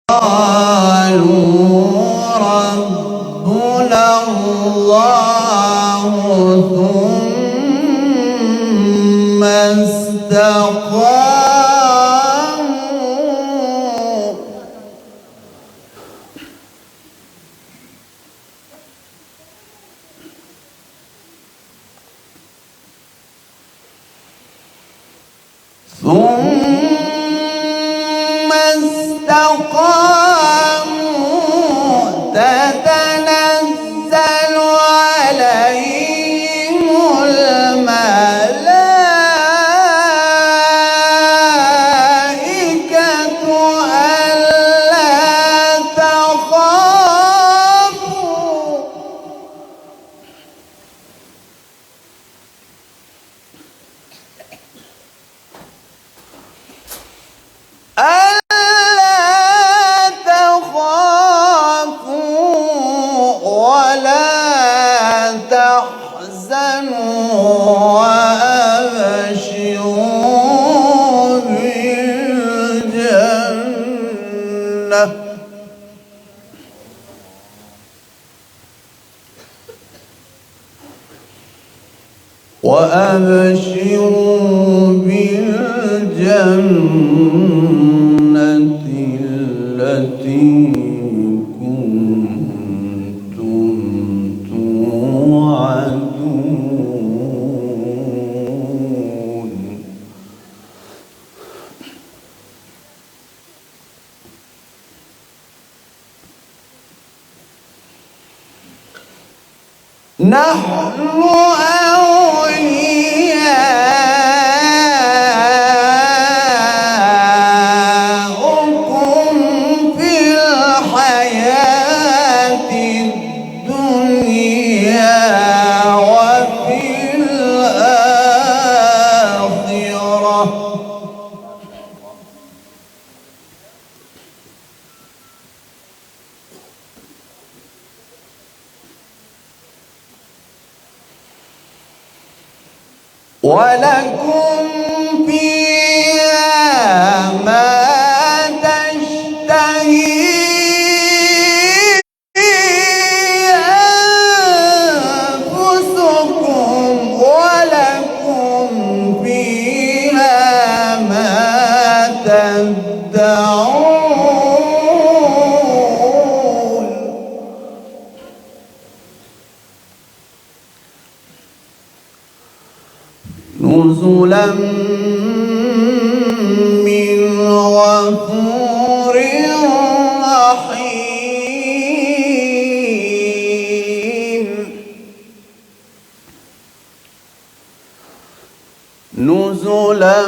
قالوا ربنا الله ثم استقاموا ثم استقاموا تتنزل عليهم الملائكة ألا تخافوا ألا تخافوا ولا تحزنوا وأبشروا بالجنة وأبشروا بالجنة التي كنتم توعدون. نحن أولياؤكم في الحياة الدنيا وفي الآخرة ولكم فيها ما تشتهي أنفسكم ولكم فيها ما تدعون. نزلا من غفور رحيم. نزلا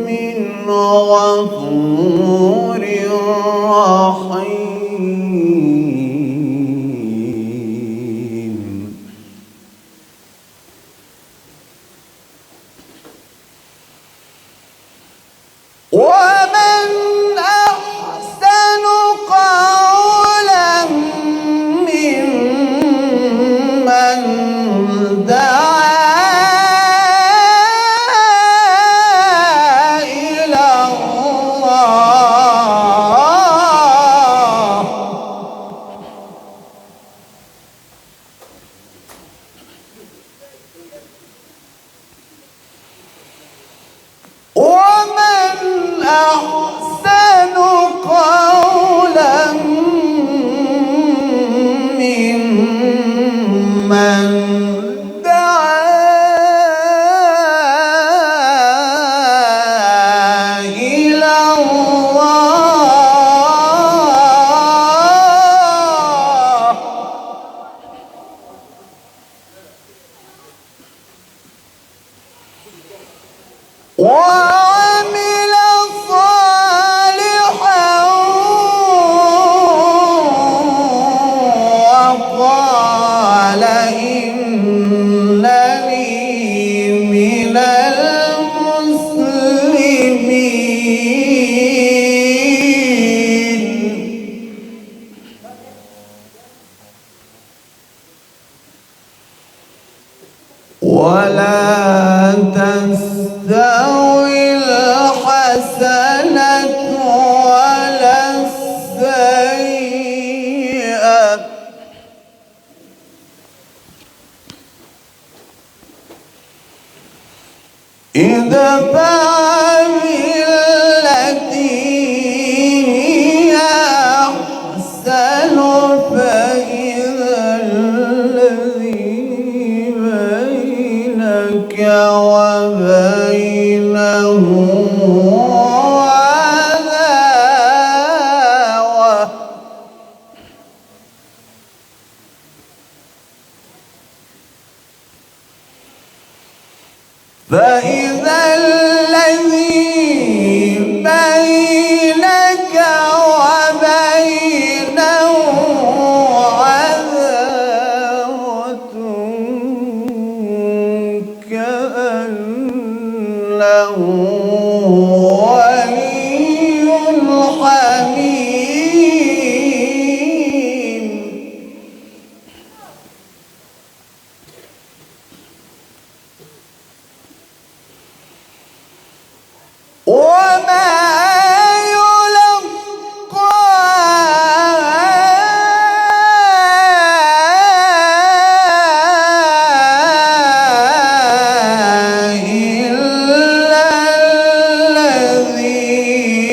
من غفور رحيم. ومن أحسن قولا ممن دعا إلى الله ومن أحسن قولا ممن دعا إلى الله وعمل صالحا وقال إنني من المسلمين. ادفع بالتي هي أحسن فإذا الذي بينك وبينه عداوة فإذا الذي بينك وبينه عداوة كأنه ولي حميم. وما يلقاها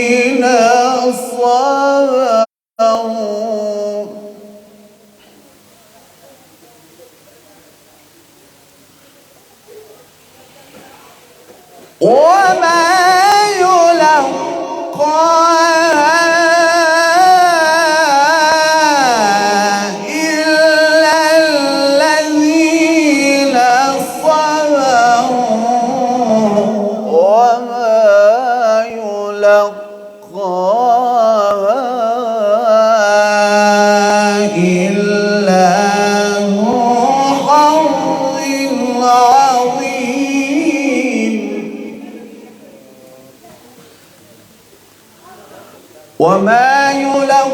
إلا الذين صبروا وما يلقاها إلا الذين صبروا وما يلقاها إلا ذو حظ عظيم. وما يلقاها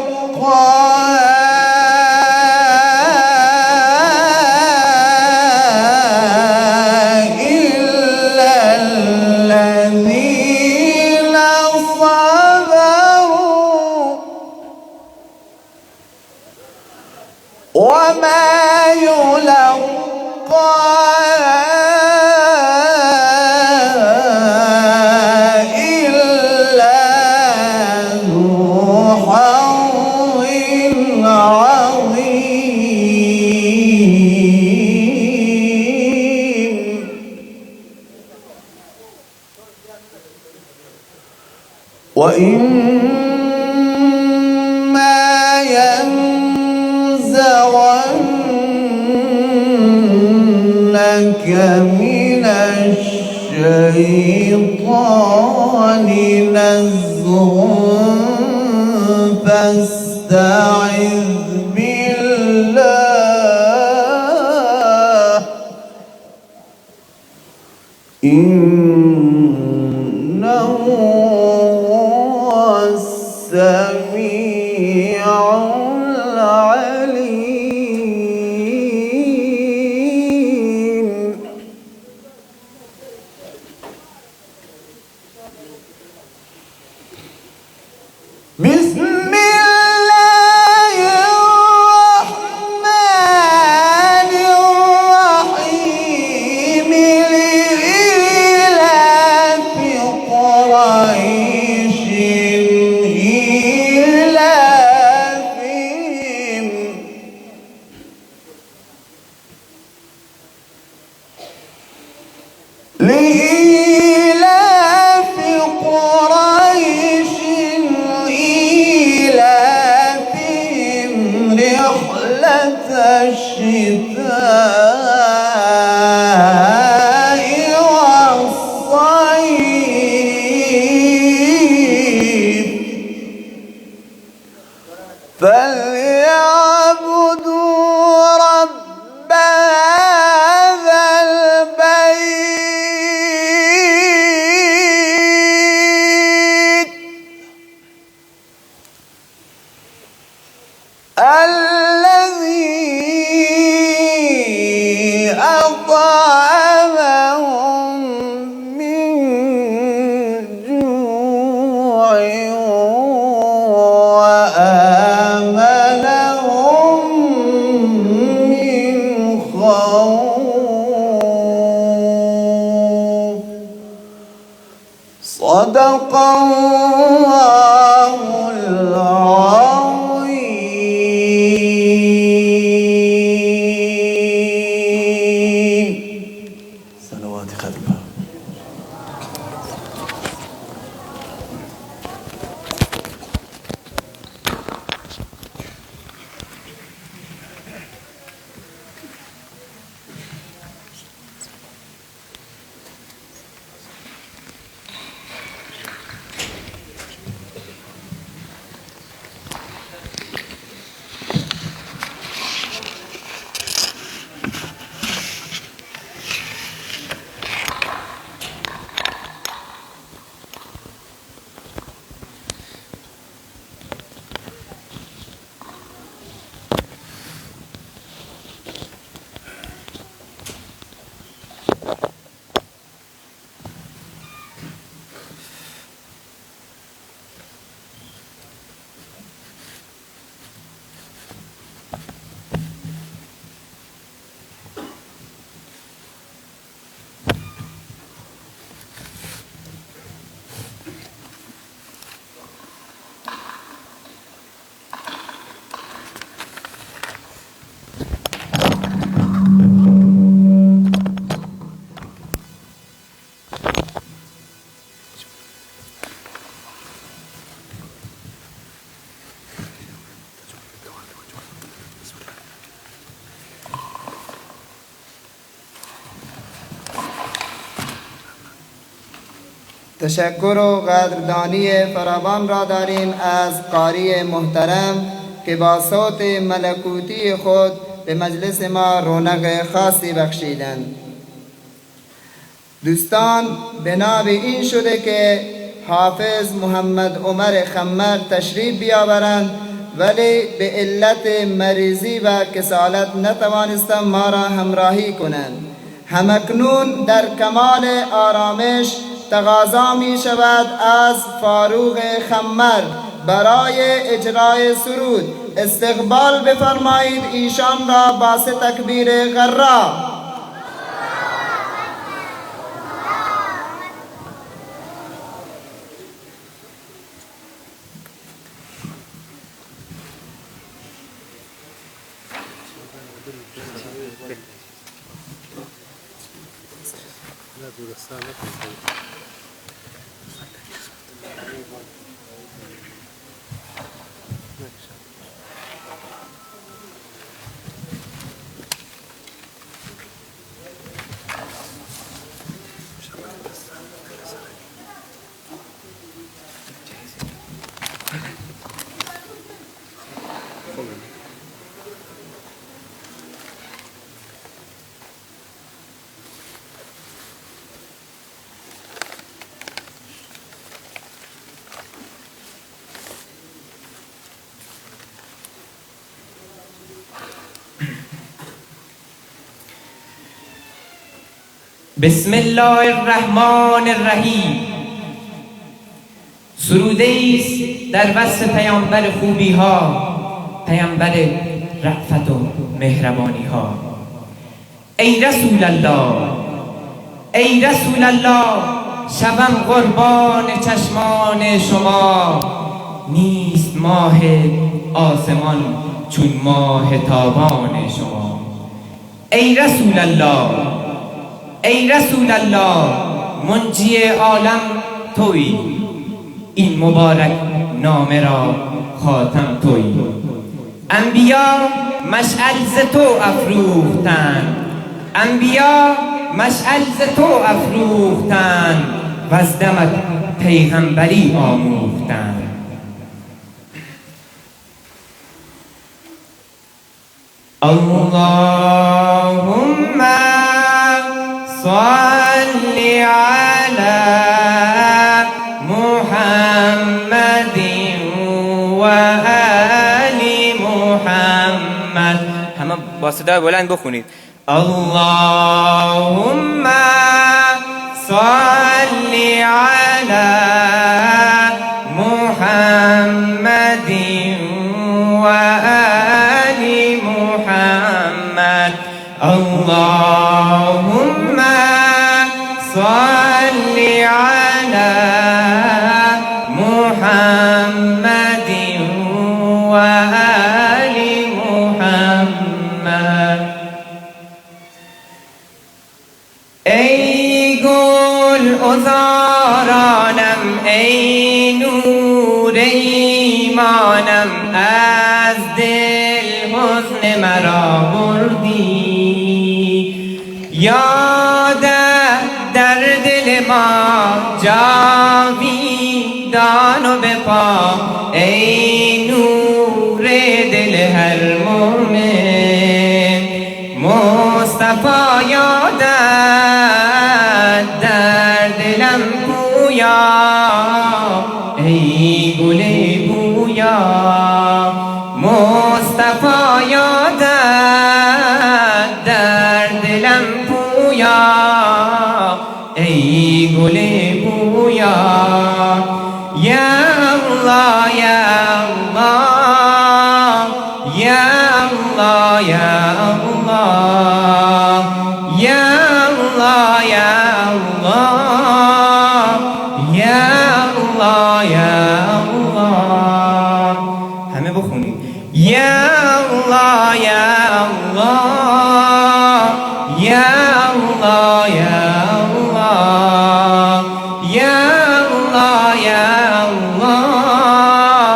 إلا الذين صبروا وما يلقاها إلا ذو حظ عظيم. وإما ينزغنك من الشيطان نزغ فاستعذ بالله إنه هو السميع العليم. بسم الله الرحمن الرحيم. لإيلاف قريش إيلافهم لإيلاف قريش إيلافهم رحلة الشتاء والصيف فليعبدوا رب هذا البيت الذي أطعمهم من جوع وآمنهم من خوف. تشکر و قدردانی فراوان را داریم از قاری محترم که با صوت ملکوتی خود به مجلس ما رونق خاصی بخشیدند. دوستان، بنا به این شده که حافظ محمد عمر خمر تشریف بیاورند، ولی به علت مریضی و کسالت نتوانستند ما را همراهی کنند. همکنون در کمال آرامش تقاضا می شود از فاروق خمر برای اجرای سرود. استقبال بفرمایید ایشان را با سه تکبیر غرا. بسم الله الرحمن الرحیم. سروده ایست در وصف پیامبر خوبی ها، پیامبر رأفت و مهربانی ها. ای رسول الله، ای رسول الله، شوم قربان چشمان شما. نیست ماه آسمان چون ماه تابان شما. ای رسول الله، ای رسول الله، منجی عالم تویی، این مبارک نامه را خاتم تویی. انبیا مشعل ز تو افروختند، انبیا مشعل ز تو افروختند، وز دمت پیغمبری آموختند. اللهم صل على محمد وآل محمد. همه با صدای بلند بخونید. اللهم صل على محمد وآل محمد. اللهم صل على محمد وآل محمد. ای گل عذارانم، ای نور ایمانم، از دل حزن مرا بردی. یادت در دل ما جاویدان و به پا، ای نور دل هر مؤمن. مصطفی یادت در دلم پویا، ای گل بویا. مصطفی یادت در دلم پویا، ای گل بویا. یا الله، یا الله، یا الله، یا الله، یا الله، یا الله، یا الله، یا الله. همه بخونید. یا الله، یا الله، یا الله، یا الله، یا الله، یا الله،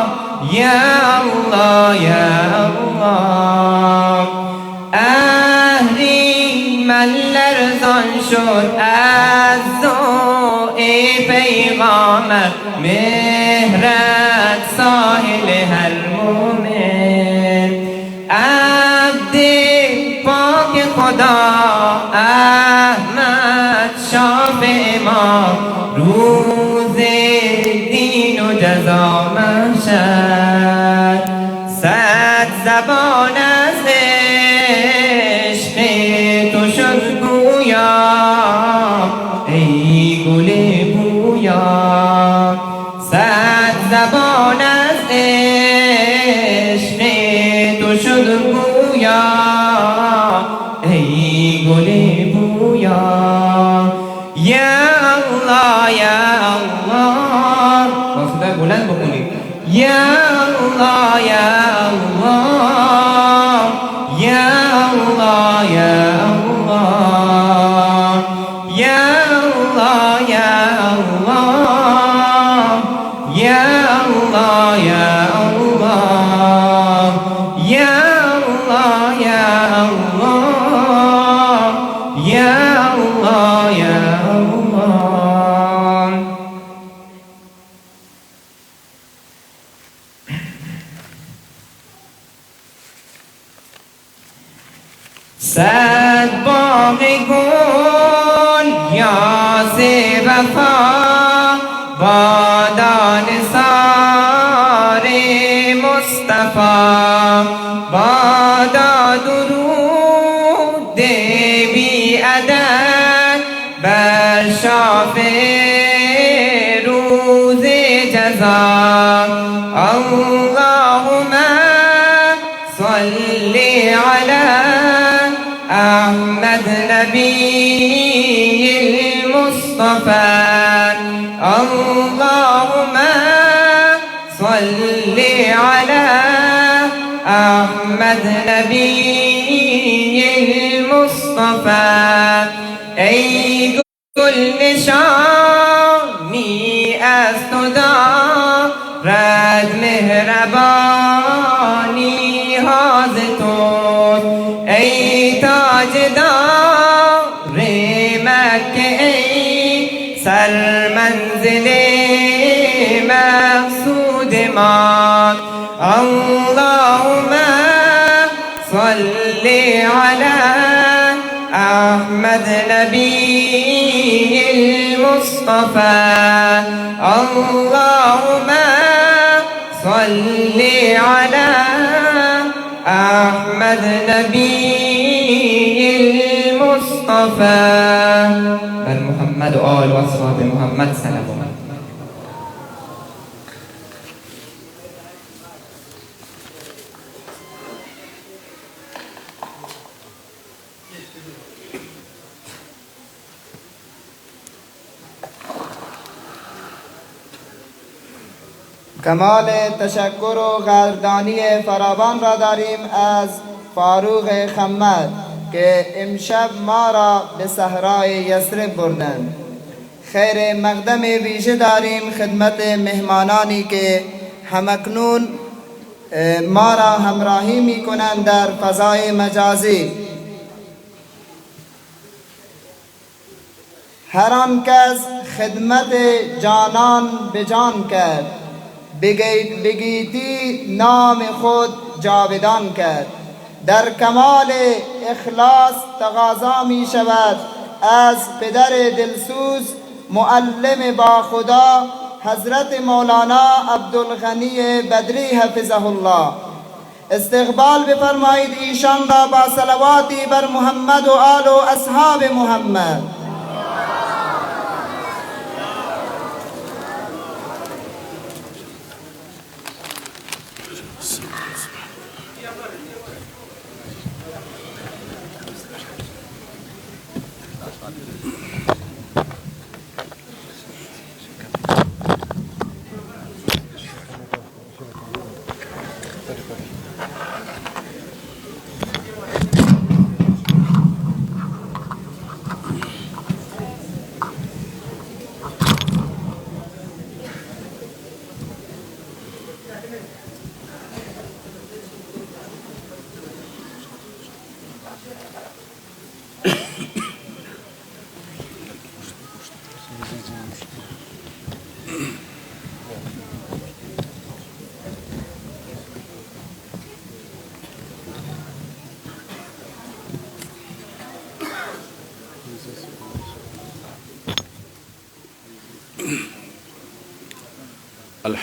یا الله، یا الله. اهریمن لرزان شد از ضوء پیغمبر. امامت، مهرت ساحل هر مومن. عبد پاک خدا احمد شافع ما، روز دین و جزا محشر. صد زبان از عشق تو شد گویا، ای گل بویا. صد زبان از عشق تو شد گویا، ای گل بویا. یا الله یا الله، با صدای بلند بخونید. یا الله یا الله، یا الله یا الله، یا الله یا الله، یا الله یا الله، یا الله یا الله، یا الله یا الله. صد باغ گل یاس وفا، بادان سار مصطفی. بادا درود بی عدد بر شافع روز جزا. اللهم صل علی احمد نبی المصطفى. اللهم صل على احمد نبی المصطفى. ای گل نشانی از تو دارد مهربانی ها ز توست. ای تاجدار مکه، ای سرمنزل مقصود ما. اللهم صل على احمد نبی المصطفى. اللهم صل على احمد نبی المصطفى. بر محمد و آل و اصحاب محمد صلوات. کمال تشکر و قدردانی فراوان را داریم از فاروق خمر که امشب ما را به صحرای یثرب بردند. خیر مقدم ویژه داریم خدمت مهمانانی که همکنون ما را همراهی می کنند در فضای مجازی. هر آن کس خدمت جانان به جان کرد، بگیتی نام خود جاودان کرد. در کمال اخلاص تقاضا می شود از پدر دلسوز معلم با خدا حضرت مولانا عبدالغنی بدری حفظه الله. استقبال بفرمایید ایشان را با صلواتی بر محمد و آل و اصحاب محمد.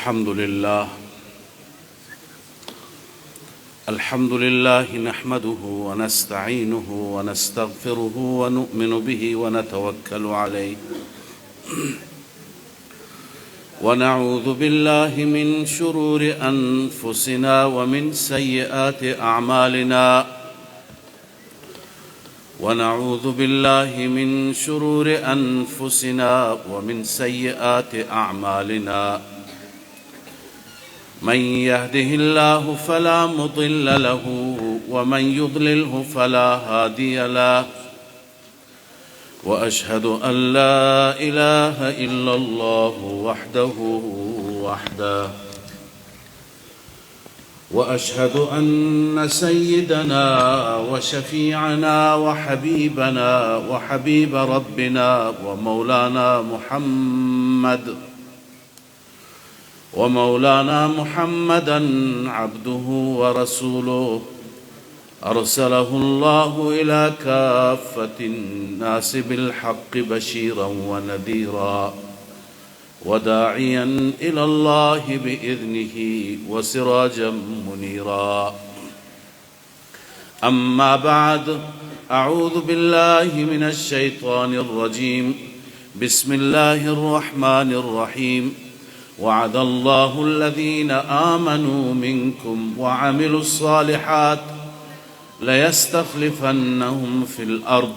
الحمد لله الحمد لله نحمده ونستعينه ونستغفره ونؤمن به ونتوكل عليه ونعوذ بالله من شرور أنفسنا ومن سيئات أعمالنا ونعوذ بالله من شرور أنفسنا ومن سيئات أعمالنا من يهده الله فلا مضل له ومن يضلله فلا هادي له وأشهد أن لا إله إلا الله وحده وحده وأشهد أن سيدنا وشفيعنا وحبيبنا وحبيب ربنا ومولانا محمد ومولانا محمدا عبده ورسوله أرسله الله إلى كافة الناس بالحق بشيرا ونذيرا وداعيا إلى الله بإذنه وسراجا منيرا. أما بعد، أعوذ بالله من الشيطان الرجيم. بسم الله الرحمن الرحيم. وعد الله الذين آمنوا منكم وعملوا الصالحات ليستخلفنهم في الأرض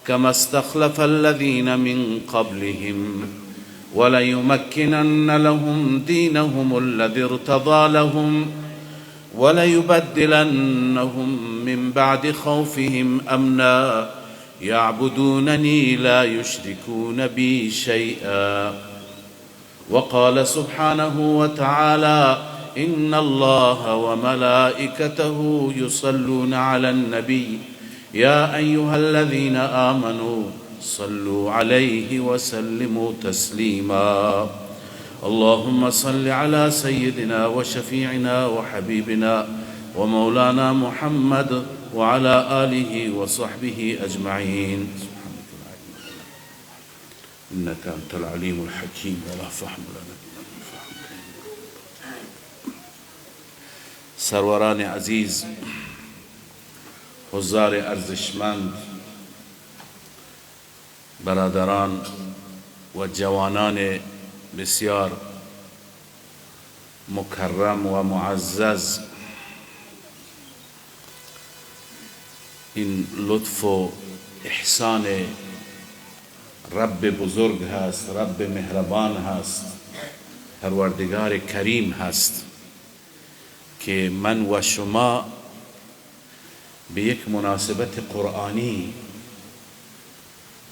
كما استخلف الذين من قبلهم وليمكنن لهم دينهم الذي ارتضى لهم وليبدلنهم من بعد خوفهم أمنا يعبدونني لا يشركون بي شيئا. وقال سبحانه وتعالى: إن الله وملائكته يصلون على النبي يا أيها الذين آمنوا صلوا عليه وسلموا تسليما. اللهم صل على سيدنا وشفيعنا وحبيبنا ومولانا محمد وعلى آله وصحبه أجمعين. إنك أنت العليم الحكيم ولا فهم لنا إلا فهمك. سروران عزیز، حضار ارزشمند، برادران و جوانان بسیار مکرم و معزز، این لطف و احسان رب بزرگ هست، رب مهربان هست، پروردگار کریم هست که من و شما به یک مناسبت قرآنی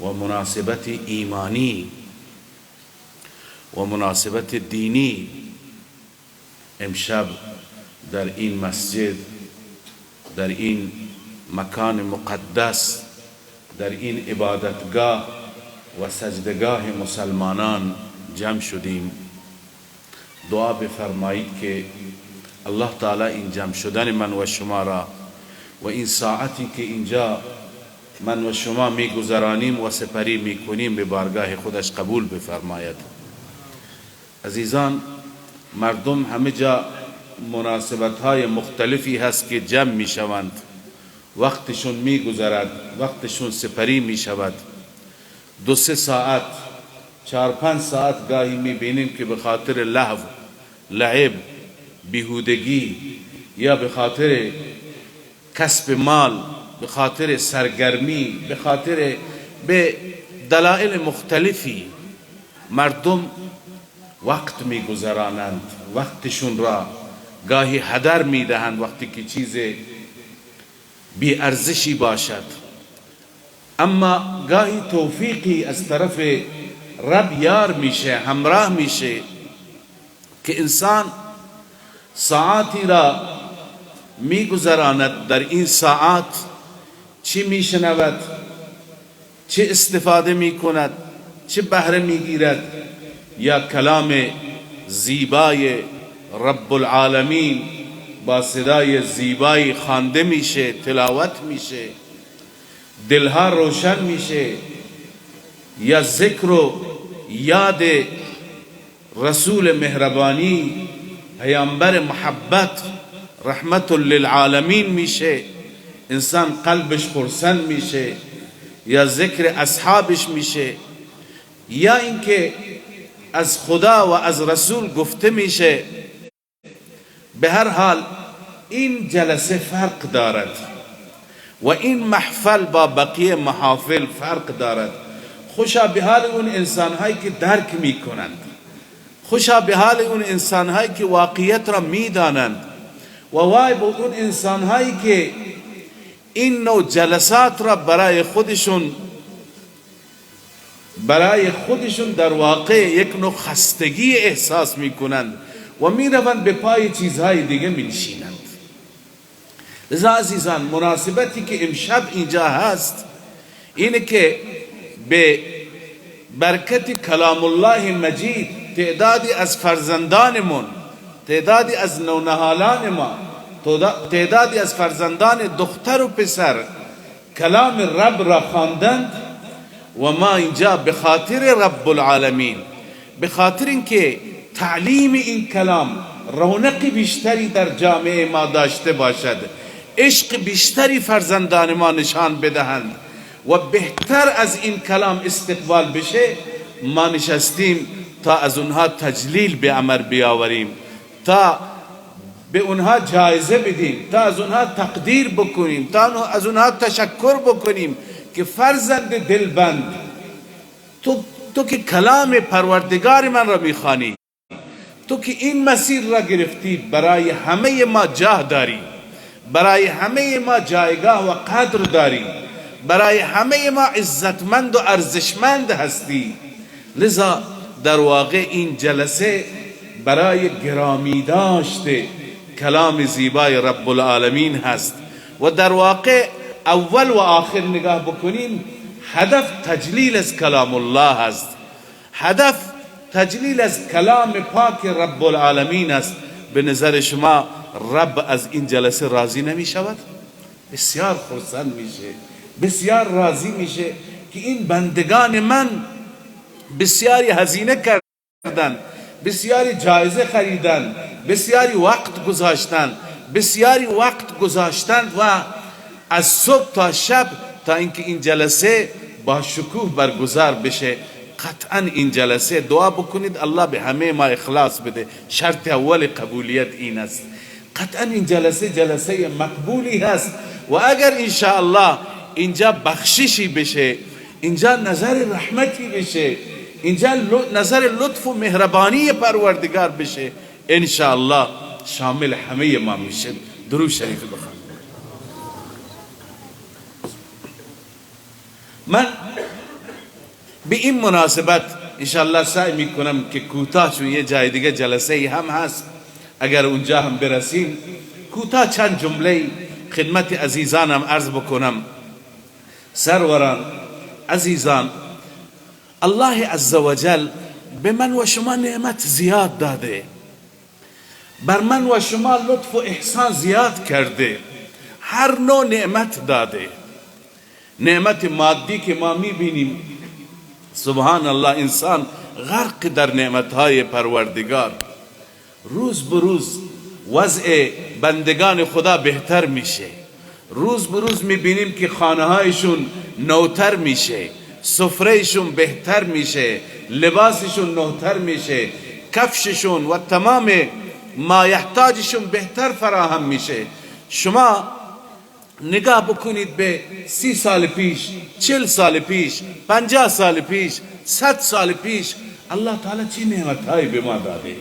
و مناسبت ایمانی و مناسبت دینی امشب در این مسجد، در این مکان مقدس، در این عبادتگاه و سجدگاه مسلمانان جمع شدیم. دعا بفرمایید که الله تعالی این جمع شدن من و شما را و این ساعتی که اینجا من و شما میگذرانیم و سپری میکنیم به بارگاه خودش قبول بفرماید. عزیزان، مردم همه جا مناسبت های مختلفی هست که جمع میشوند، وقتشون میگذرد، وقتشون سپری میشود. 2-3 ساعت، 4-5 ساعت گاهی میبینیم که به خاطر لهو، لعب، بیهودگی یا به خاطر کسب مال، به خاطر سرگرمی، به خاطر به دلایل مختلفی مردم وقت میگذرانند، وقتشون را گاهی هدر میدهند وقتی که چیز بی ارزشی باشد. اما گاهی توفیقی از طرف رب یار میشه، همراه میشه که انسان ساعتی را میگذراند، در این ساعت چی میشنود، چه استفاده میکند، چه بهره میگیرد، یا کلام زیبای رب العالمین با صدای زیبایی خوانده میشه، تلاوت میشه، دلها روشن میشه، یا ذکر و یاد رسول مهربانی، پیامبر محبت، رحمت للعالمین میشه، انسان قلبش خرسند میشه، یا ذکر اصحابش میشه، یا اینکه از خدا و از رسول گفته میشه. به هر حال این جلسه فرق دارد و این محفل با بقیه محافل فرق دارد. خوشا به حال اون انسانهایی که درک میکنند، خوشا به حال اون انسانهایی که واقعیت را میدانند، و وای به اون انسانهایی که این نوع جلسات را برای خودشون در واقع یک نوع خستگی احساس میکنند و میروند به پای چیزهای دیگه مینشینند. لذا عزیزان، مناسبتی که امشب اینجا هست اینه که به برکت کلام الله مجید تعدادی از فرزندانمون، تعدادی از نونهالان ما، تعدادی از فرزندان دختر و پسر کلام رب را خواندند و ما اینجا به خاطر رب العالمین، به خاطر اینکه تعلیم این کلام رونق بیشتری در جامعه ما داشته باشد، عشق بیشتری فرزندان ما نشان بدهند و بهتر از این کلام استقبال بشه، ما نشستیم تا از اونها تجلیل به امر بیاوریم، تا به اونها جایزه بدیم، تا از اونها تقدیر بکنیم، تا از اونها تشکر بکنیم که فرزند دلبند، تو که کلام پروردگار من را میخوانی، تو که این مسیر را گرفتی، برای همه ما جاه داری، برای همه ما جایگاه و قدر داری، برای همه ما عزتمند و ارزشمند هستی. لذا در واقع این جلسه برای گرامی داشت کلام زیبای رب العالمین هست و در واقع اول و آخر نگاه بکنیم، هدف تجلیل از کلام الله هست، هدف تجلیل از کلام پاک رب العالمین است. به نظر شما رب از این جلسه راضی نمی شود؟ بسیار خرسند میشه، بسیار راضی میشه که این بندگان من بسیاری هزینه کردن، بسیاری جایزه خریدن، بسیاری وقت گذاشتن، بسیاری وقت گذاشتند و از صبح تا شب تا اینکه این جلسه با شکوه برگزار بشه. قطعا این جلسه دعا بکنید الله به همه ما اخلاص بده، شرط اول قبولیت این است. قطعا این جلسه جلسه مقبولی هست و اگر انشاءالله اینجا بخششی بشه، اینجا نظر رحمتی بشه، اینجا نظر لطف و مهربانی پروردگار بشه، انشاءالله شامل همه ما میشه. درود شریف بخوان. من به این مناسبت انشاءالله سعی میکنم که کوتاه، چون یه جای دیگه جلسه هم هست، اگر اونجا هم برسیم کوتاه چند جمله خدمت عزیزانم عرض بکنم. سروران، عزیزان، الله عزوجل به من و شما نعمت زیاد داده، بر من و شما لطف و احسان زیاد کرده، هر نوع نعمت داده. نعمت مادی که ما میبینیم، سبحان الله، انسان غرق در نعمتهای پروردگار. روز به روز وضع بندگان خدا بهتر میشه، روز به روز میبینیم که خانه هایشون نوتر میشه، سفرهشون بهتر میشه، لباسشون نوتر میشه، کفششون و تمام مایحتاجشون بهتر فراهم میشه. شما نگاه بکنید به 30 سال پیش، 40 سال پیش، 50 سال پیش، 100 سال پیش، الله تعالی چه نعمتهایی به ما داده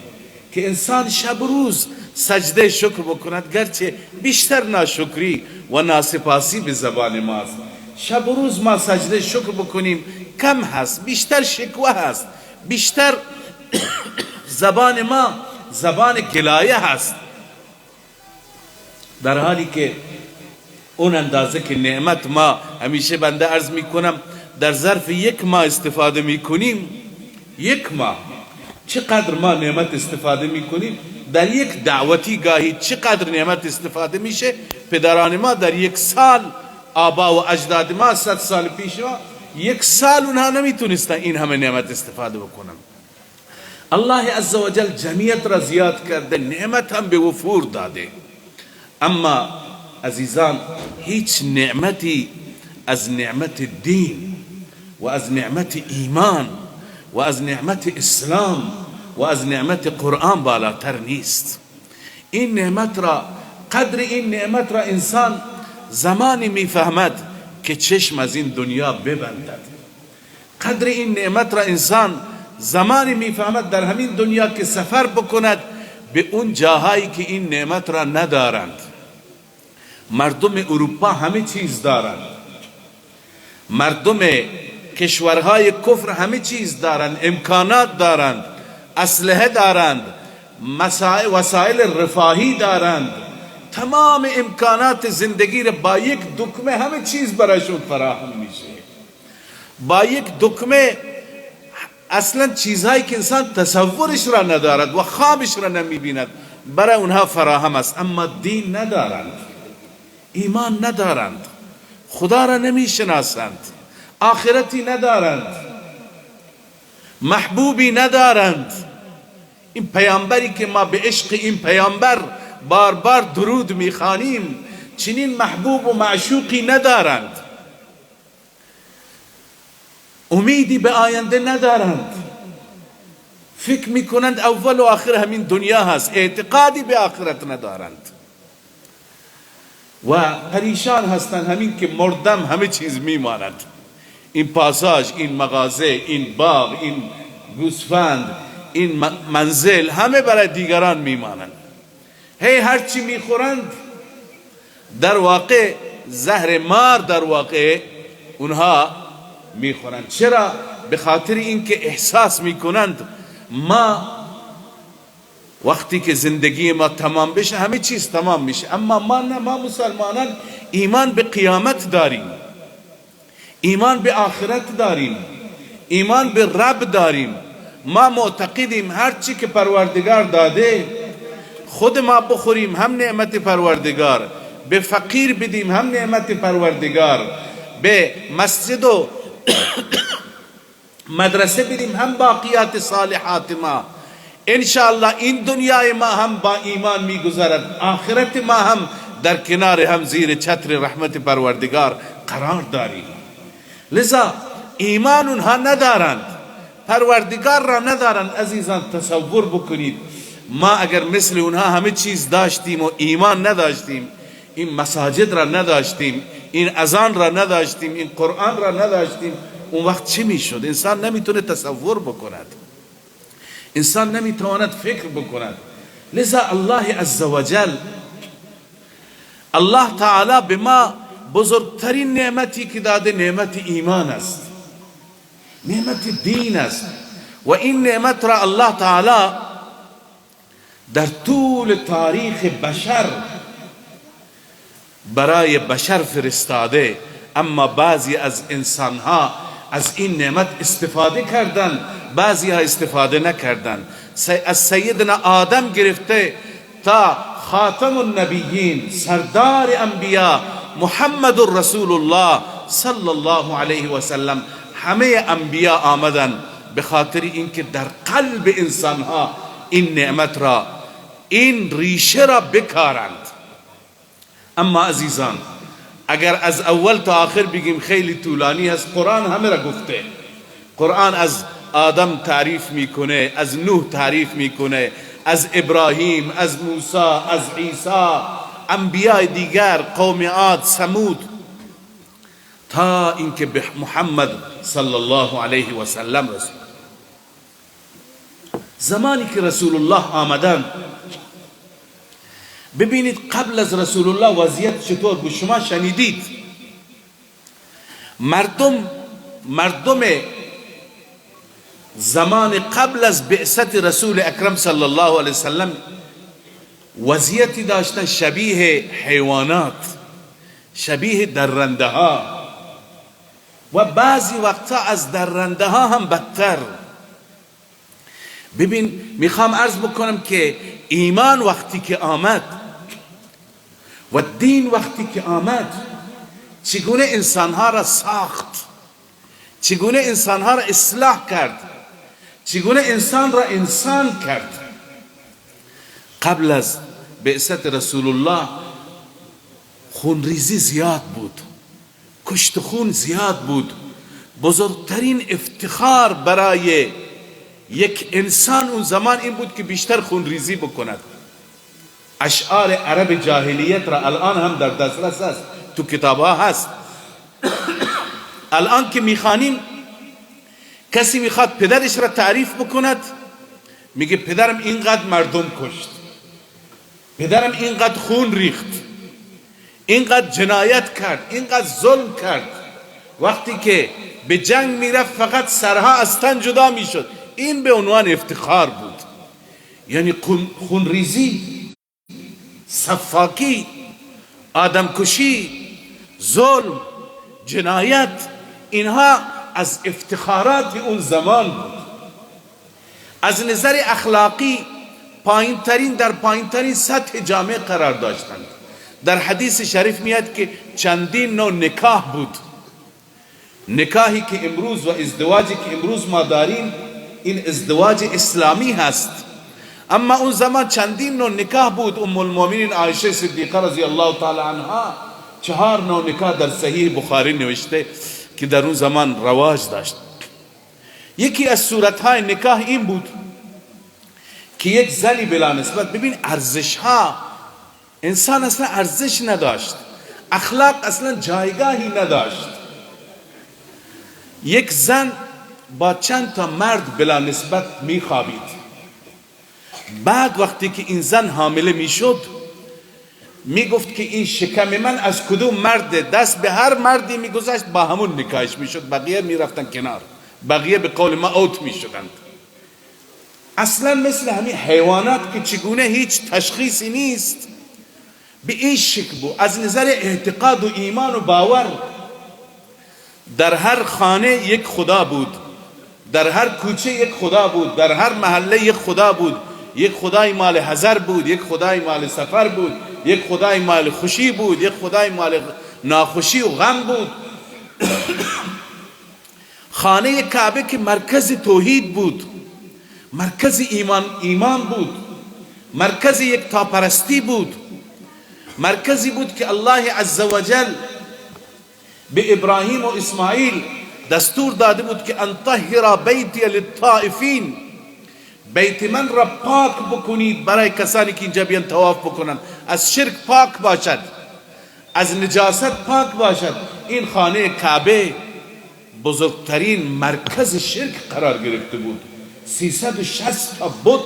که انسان شب روز سجده شکر بکند، گرچه بیشتر ناشکری و ناسپاسی به زبان ماست. شب روز ما سجده شکر بکنیم کم هست، بیشتر شکوه هست، بیشتر زبان ما زبان گلایه هست، در حالی که اون اندازه که نعمت ما، همیشه بنده عرض میکنم، در ظرف یک ماه استفاده میکنیم، یک ماه چقدر ما نعمت استفاده میکنیم، در یک دعوتی گاهی چقدر نعمت استفاده میشه. پدران ما در یک سال، آبا و اجداد ما 100 سال پیش ما، یک سال اونها نمیتونستن این همه نعمت استفاده بکنن. الله عزوجل جمعیت را زیاد کرده، نعمت هم به وفور داده. اما عزیزان، هیچ نعمتی از نعمت دین و از نعمت ایمان و از نعمت اسلام و از نعمت قرآن بالاتر نیست. این نعمت را، قدر این نعمت را انسان زمانی میفهمد که چشم از این دنیا ببندد. قدر این نعمت را انسان زمانی میفهمد در همین دنیا که سفر بکند به اون جاهایی که این نعمت را ندارند. مردم اروپا همه چیز دارند، مردم کشورهای کفر همه چیز دارند، امکانات دارند، اسلحه دارند، وسایل رفاهی دارند، تمام امکانات زندگی را با یک دکمه همه چیز برایشون فراهم میشه. با یک دکمه اصلا چیزهایی که انسان تصورش را ندارد و خوابش را نمیبیند برای اونها فراهم است. اما دین ندارند، ایمان ندارند، خدا را نمیشناسند، آخرتی ندارند، محبوبی ندارند. این پیامبری که ما به عشق این پیامبر بار بار درود میخوانیم، چنین محبوب و معشوقی ندارند، امیدی به آینده ندارند، فکر میکنند اول و آخر همین دنیا هست، اعتقادی به آخرت ندارند و پریشان هستند. همین که مردم همه چیز میماند، این پاساژ، این مغازه، این باغ، این گوسفند، این منزل، همه برای دیگران میمانند. هی هرچی میخورند در واقع زهر مار در واقع اونها میخورند. چرا؟ به خاطر اینکه احساس میکنند ما وقتی که زندگی ما تمام بشه همه چیز تمام میشه. اما ما نه، ما مسلمانان ایمان به قیامت داریم، ایمان به آخرت داریم، ایمان به رب داریم. ما معتقدیم هرچی که پروردگار داده خود ما بخوریم هم نعمت پروردگار، به فقیر بدیم هم نعمت پروردگار، به مسجد و مدرسه بدیم هم باقیات صالحات ما. انشاءالله این دنیای ما هم با ایمان میگذرد، آخرت ما هم در کنار هم زیر چتر رحمت پروردگار قرار داریم. لذا ایمان اونها ندارند، پروردگار را ندارند. عزیزان تصور بکنید ما اگر مثل اونها همه چیز داشتیم و ایمان نداشتیم، این مساجد را نداشتیم، این اذان را نداشتیم، این قرآن را نداشتیم، اون وقت چی میشد؟ انسان نمیتونه تصور بکند، انسان نمیتواند فکر بکند. لذا الله عزوجل، الله تعالی به ما بزرگترین نعمتی که داده نعمت ایمان است، نعمت دین است. و این نعمت را الله تعالی در طول تاریخ بشر برای بشر فرستاده. اما بعضی از انسانها از این نعمت استفاده کردند، بعضی ها استفاده نکردند. از سیدنا آدم گرفته تا خاتم النبیین، سردار انبیا محمد رسول الله صلی الله علیه و سلم، همه انبیا آمدن به خاطر اینکه در قلب انسانها این نعمت را، این ریشه را بکارند. اما عزیزان اگر از اول تا آخر بگیم خیلی طولانی است. قرآن همه را گفته. قرآن از آدم تعریف میکنه، از نوح تعریف میکنه، از ابراهیم، از موسی، از عیسی، انبیاء دیگر، قوم عاد، ثمود، تا اینکه به محمد صلی الله علیه و سلم رسید. زمانی که رسول الله آمدن، ببینید قبل از رسول الله وضعیت چطور بود. شما شنیدید مردم زمان قبل از بعثت رسول اکرم صلی الله علیه وسلم وضعیتی داشتن شبیه حیوانات، شبیه درنده ها، و بعضی وقتا از درنده ها هم بدتر. ببین میخوام عرض بکنم که ایمان وقتی که آمد و دین وقتی که آمد، چگونه انسانها را ساخت، چگونه انسانها را اصلاح کرد، چگونه انسان را انسان کرد. قبل از بعثت رسول الله خونریزی زیاد بود، کشت خون زیاد بود. بزرگترین افتخار برای یک انسان اون زمان این بود که بیشتر خونریزی بکند. اشعار عرب جاهلیت را الان هم در دسترس است، تو کتابها هست. الان که میخوانیم کسی میخواد پدرش را تعریف بکند، میگه پدرم اینقدر مردم کشت، پدرم اینقدر خون ریخت، اینقدر جنایت کرد، اینقدر ظلم کرد. وقتی که به جنگ میرفت فقط سرها از تن جدا میشد. این به عنوان افتخار بود. یعنی خونریزی، سفاکی، آدمکشی، ظلم، جنایت، اینها از افتخارات اون زمان بود. از نظر اخلاقی پایین ترین در پایین ترین سطح جامعه قرار داشتند. در حدیث شریف میاد که چندین نوع نکاح بود. نکاحی که امروز و ازدواجی که امروز ما داریم این ازدواج اسلامی هست، اما اون زمان چندین نوع نکاح بود. ام المؤمنین عایشه صدیقه رضی الله تعالی عنها 4 نوع نکاح در صحیح بخاری نوشته که در اون زمان رواج داشت. یکی از صورتهای نکاح این بود که یک زنی بلا نسبت، ببین ارزش ها، انسان اصلا ارزش نداشت، اخلاق اصلا جایگاهی نداشت. یک زن با چند تا مرد بلا نسبت میخوابید. بعد وقتی که این زن حامله میشد میگفت که این شکم من از کدوم مرد، دست به هر مردی میگذاشت با همون نکاحش میشد، بقیه میرفتن کنار، بقیه به قول ما اوت میشدند. اصلا مثل همین حیوانات که چگونه هیچ تشخیصی نیست، به این شکل بود. از نظر اعتقاد و ایمان و باور در هر خانه یک خدا بود، در هر کوچه یک خدا بود، در هر محله یک خدا بود. یک خدای مال حذر بود، یک خدای مال سفر بود، یک خدای مال خوشی بود، یک خدای مال ناخوشی و غم بود. خانه کعبه که مرکز توحید بود، مرکز ایمان بود، مرکز یک تاپرستی بود، مرکزی بود که الله عزوجل به ابراهیم و اسماعیل دستور داده بود که ان طهر بیتی للطائفین، بیت من را پاک بکنید برای کسانی که اینجا بیان طواف بکنند، از شرک پاک باشد، از نجاست پاک باشد. این خانه کعبه بزرگترین مرکز شرک قرار گرفته بود. 360 تا بت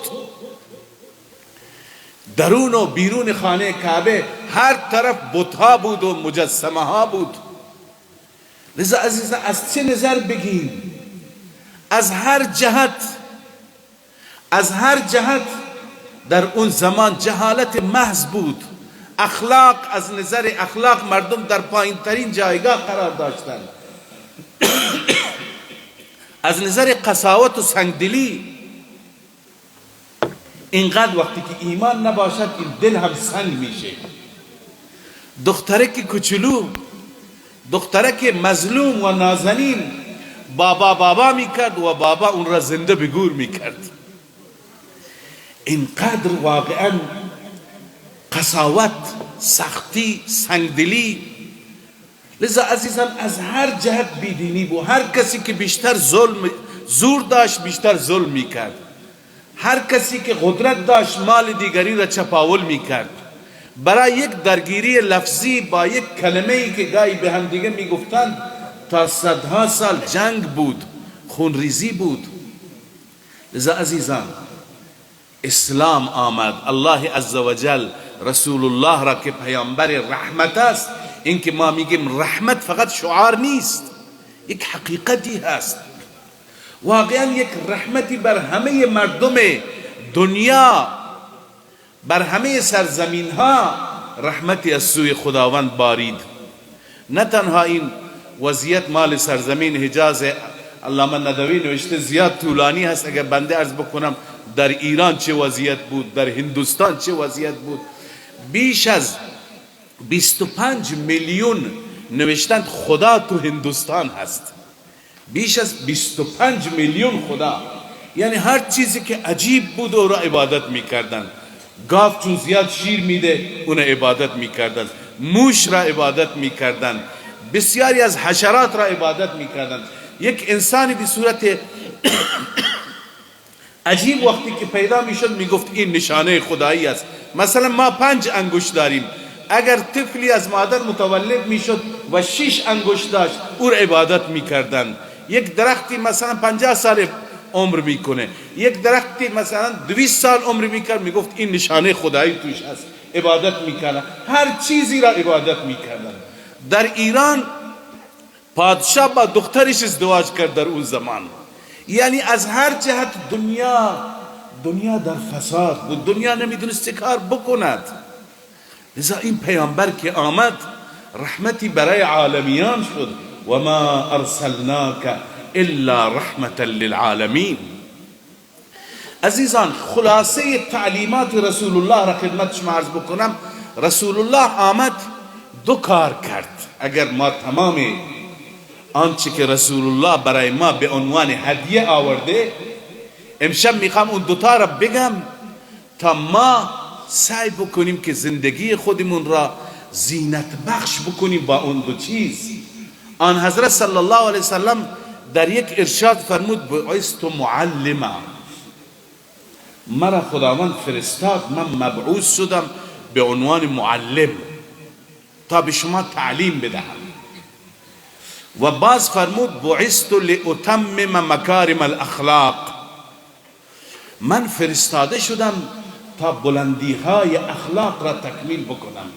درون و بیرون خانه کعبه، هر طرف بتها بود و مجسمه ها بود. لذا عزیزان از چه نظر بگیم؟ از هر جهت، از هر جهت در اون زمان جهالت محض بود. اخلاق، از نظر اخلاق مردم در پایین ترین جایگاه قرار داشتند. از نظر قساوت و سنگدلی، اینقدر وقتی که ایمان نباشد این دل هم سنگ میشه. دخترک کوچولو، دخترک مظلوم و نازنین، بابا بابا میکرد و بابا اون را زنده به گور میکرد. اینقدر واقعا قساوت، سختی، سنگدلی. لذا عزیزان از هر جهت بیدینی بود. هر کسی که بیشتر ظلم زور داشت بیشتر ظلم میکرد، هر کسی که قدرت داشت مال دیگری را چپاول میکرد. برای یک درگیری لفظی با یک کلمه ای که گاهی به هم دیگه میگفتند تا صدها سال جنگ بود، خونریزی بود. لذا عزیزان اسلام آمد، الله عزوجل رسول الله را که پیامبر رحمت است، این که ما میگیم رحمت فقط شعار نیست، یک حقیقتی هست. واقعا یک رحمتی بر همه مردم دنیا، بر همه سرزمین ها رحمتی از سوی خداوند بارید. نه تنها این وضعیت مال سرزمین حجاز، علامه ندوی نوشته زیاد طولانی هست، اگر بنده عرض بکنم در ایران چه وضعیت بود، در هندوستان چه وضعیت بود. بیش از 25 میلیون نوشتند خدا تو هندوستان هست، بیش از 25 میلیون خدا. یعنی هر چیزی که عجیب بود او را عبادت میکردند. گاو چون زیاد شیر میده اون عبادت میکردند، موش را عبادت میکردند، بسیاری از حشرات را عبادت میکردند. یک انسانی به صورت عجیب وقتی که پیدا میشد میگفت این نشانه خدایی است. مثلا ما 5 انگشت داریم، اگر طفلی از مادر متولد میشد و 6 انگشت داشت او را عبادت میکردند. یک درختی مثلا 50 سال عمر میکنه، یک درختی مثلا 200 سال عمر میکرد، میگفت این نشانه خدایی توش هست، عبادت میکردن. هر چیزی را عبادت میکردن. در ایران پادشاه با دخترش ازدواج کرد در اون زمان. یعنی از هر جهت دنیا در فساد بود، دنیا نمیدونست چه کار بکند. لذا این پیامبر که آمد رحمتی برای عالمیان شد. و ما ارسلناک الا رحمة للعالمین. عزیزان، خلاصه تعلیمات رسول الله را خدمت شما عرض بکنم. رسول الله آمد دو کار کرد. اگر ما تمام آنچه که رسول الله برای ما به عنوان هدیه آورده، امشب میخوام اون دوتا را بگم تا ما سعی بکنیم که زندگی خودمون را زینت بخش بکنیم با اون دو چیز. آن حضرت صلی الله علیه وسلم در یک ارشاد فرمود بعثت معلما، مرا خداوند فرستاد، من مبعوث شدم به عنوان معلم تا به شما تعلیم بدهم. و باز فرمود بعثت لأتمم مکارم الاخلاق، من فرستاده شدم تا بلندی های اخلاق را تکمیل بکنم،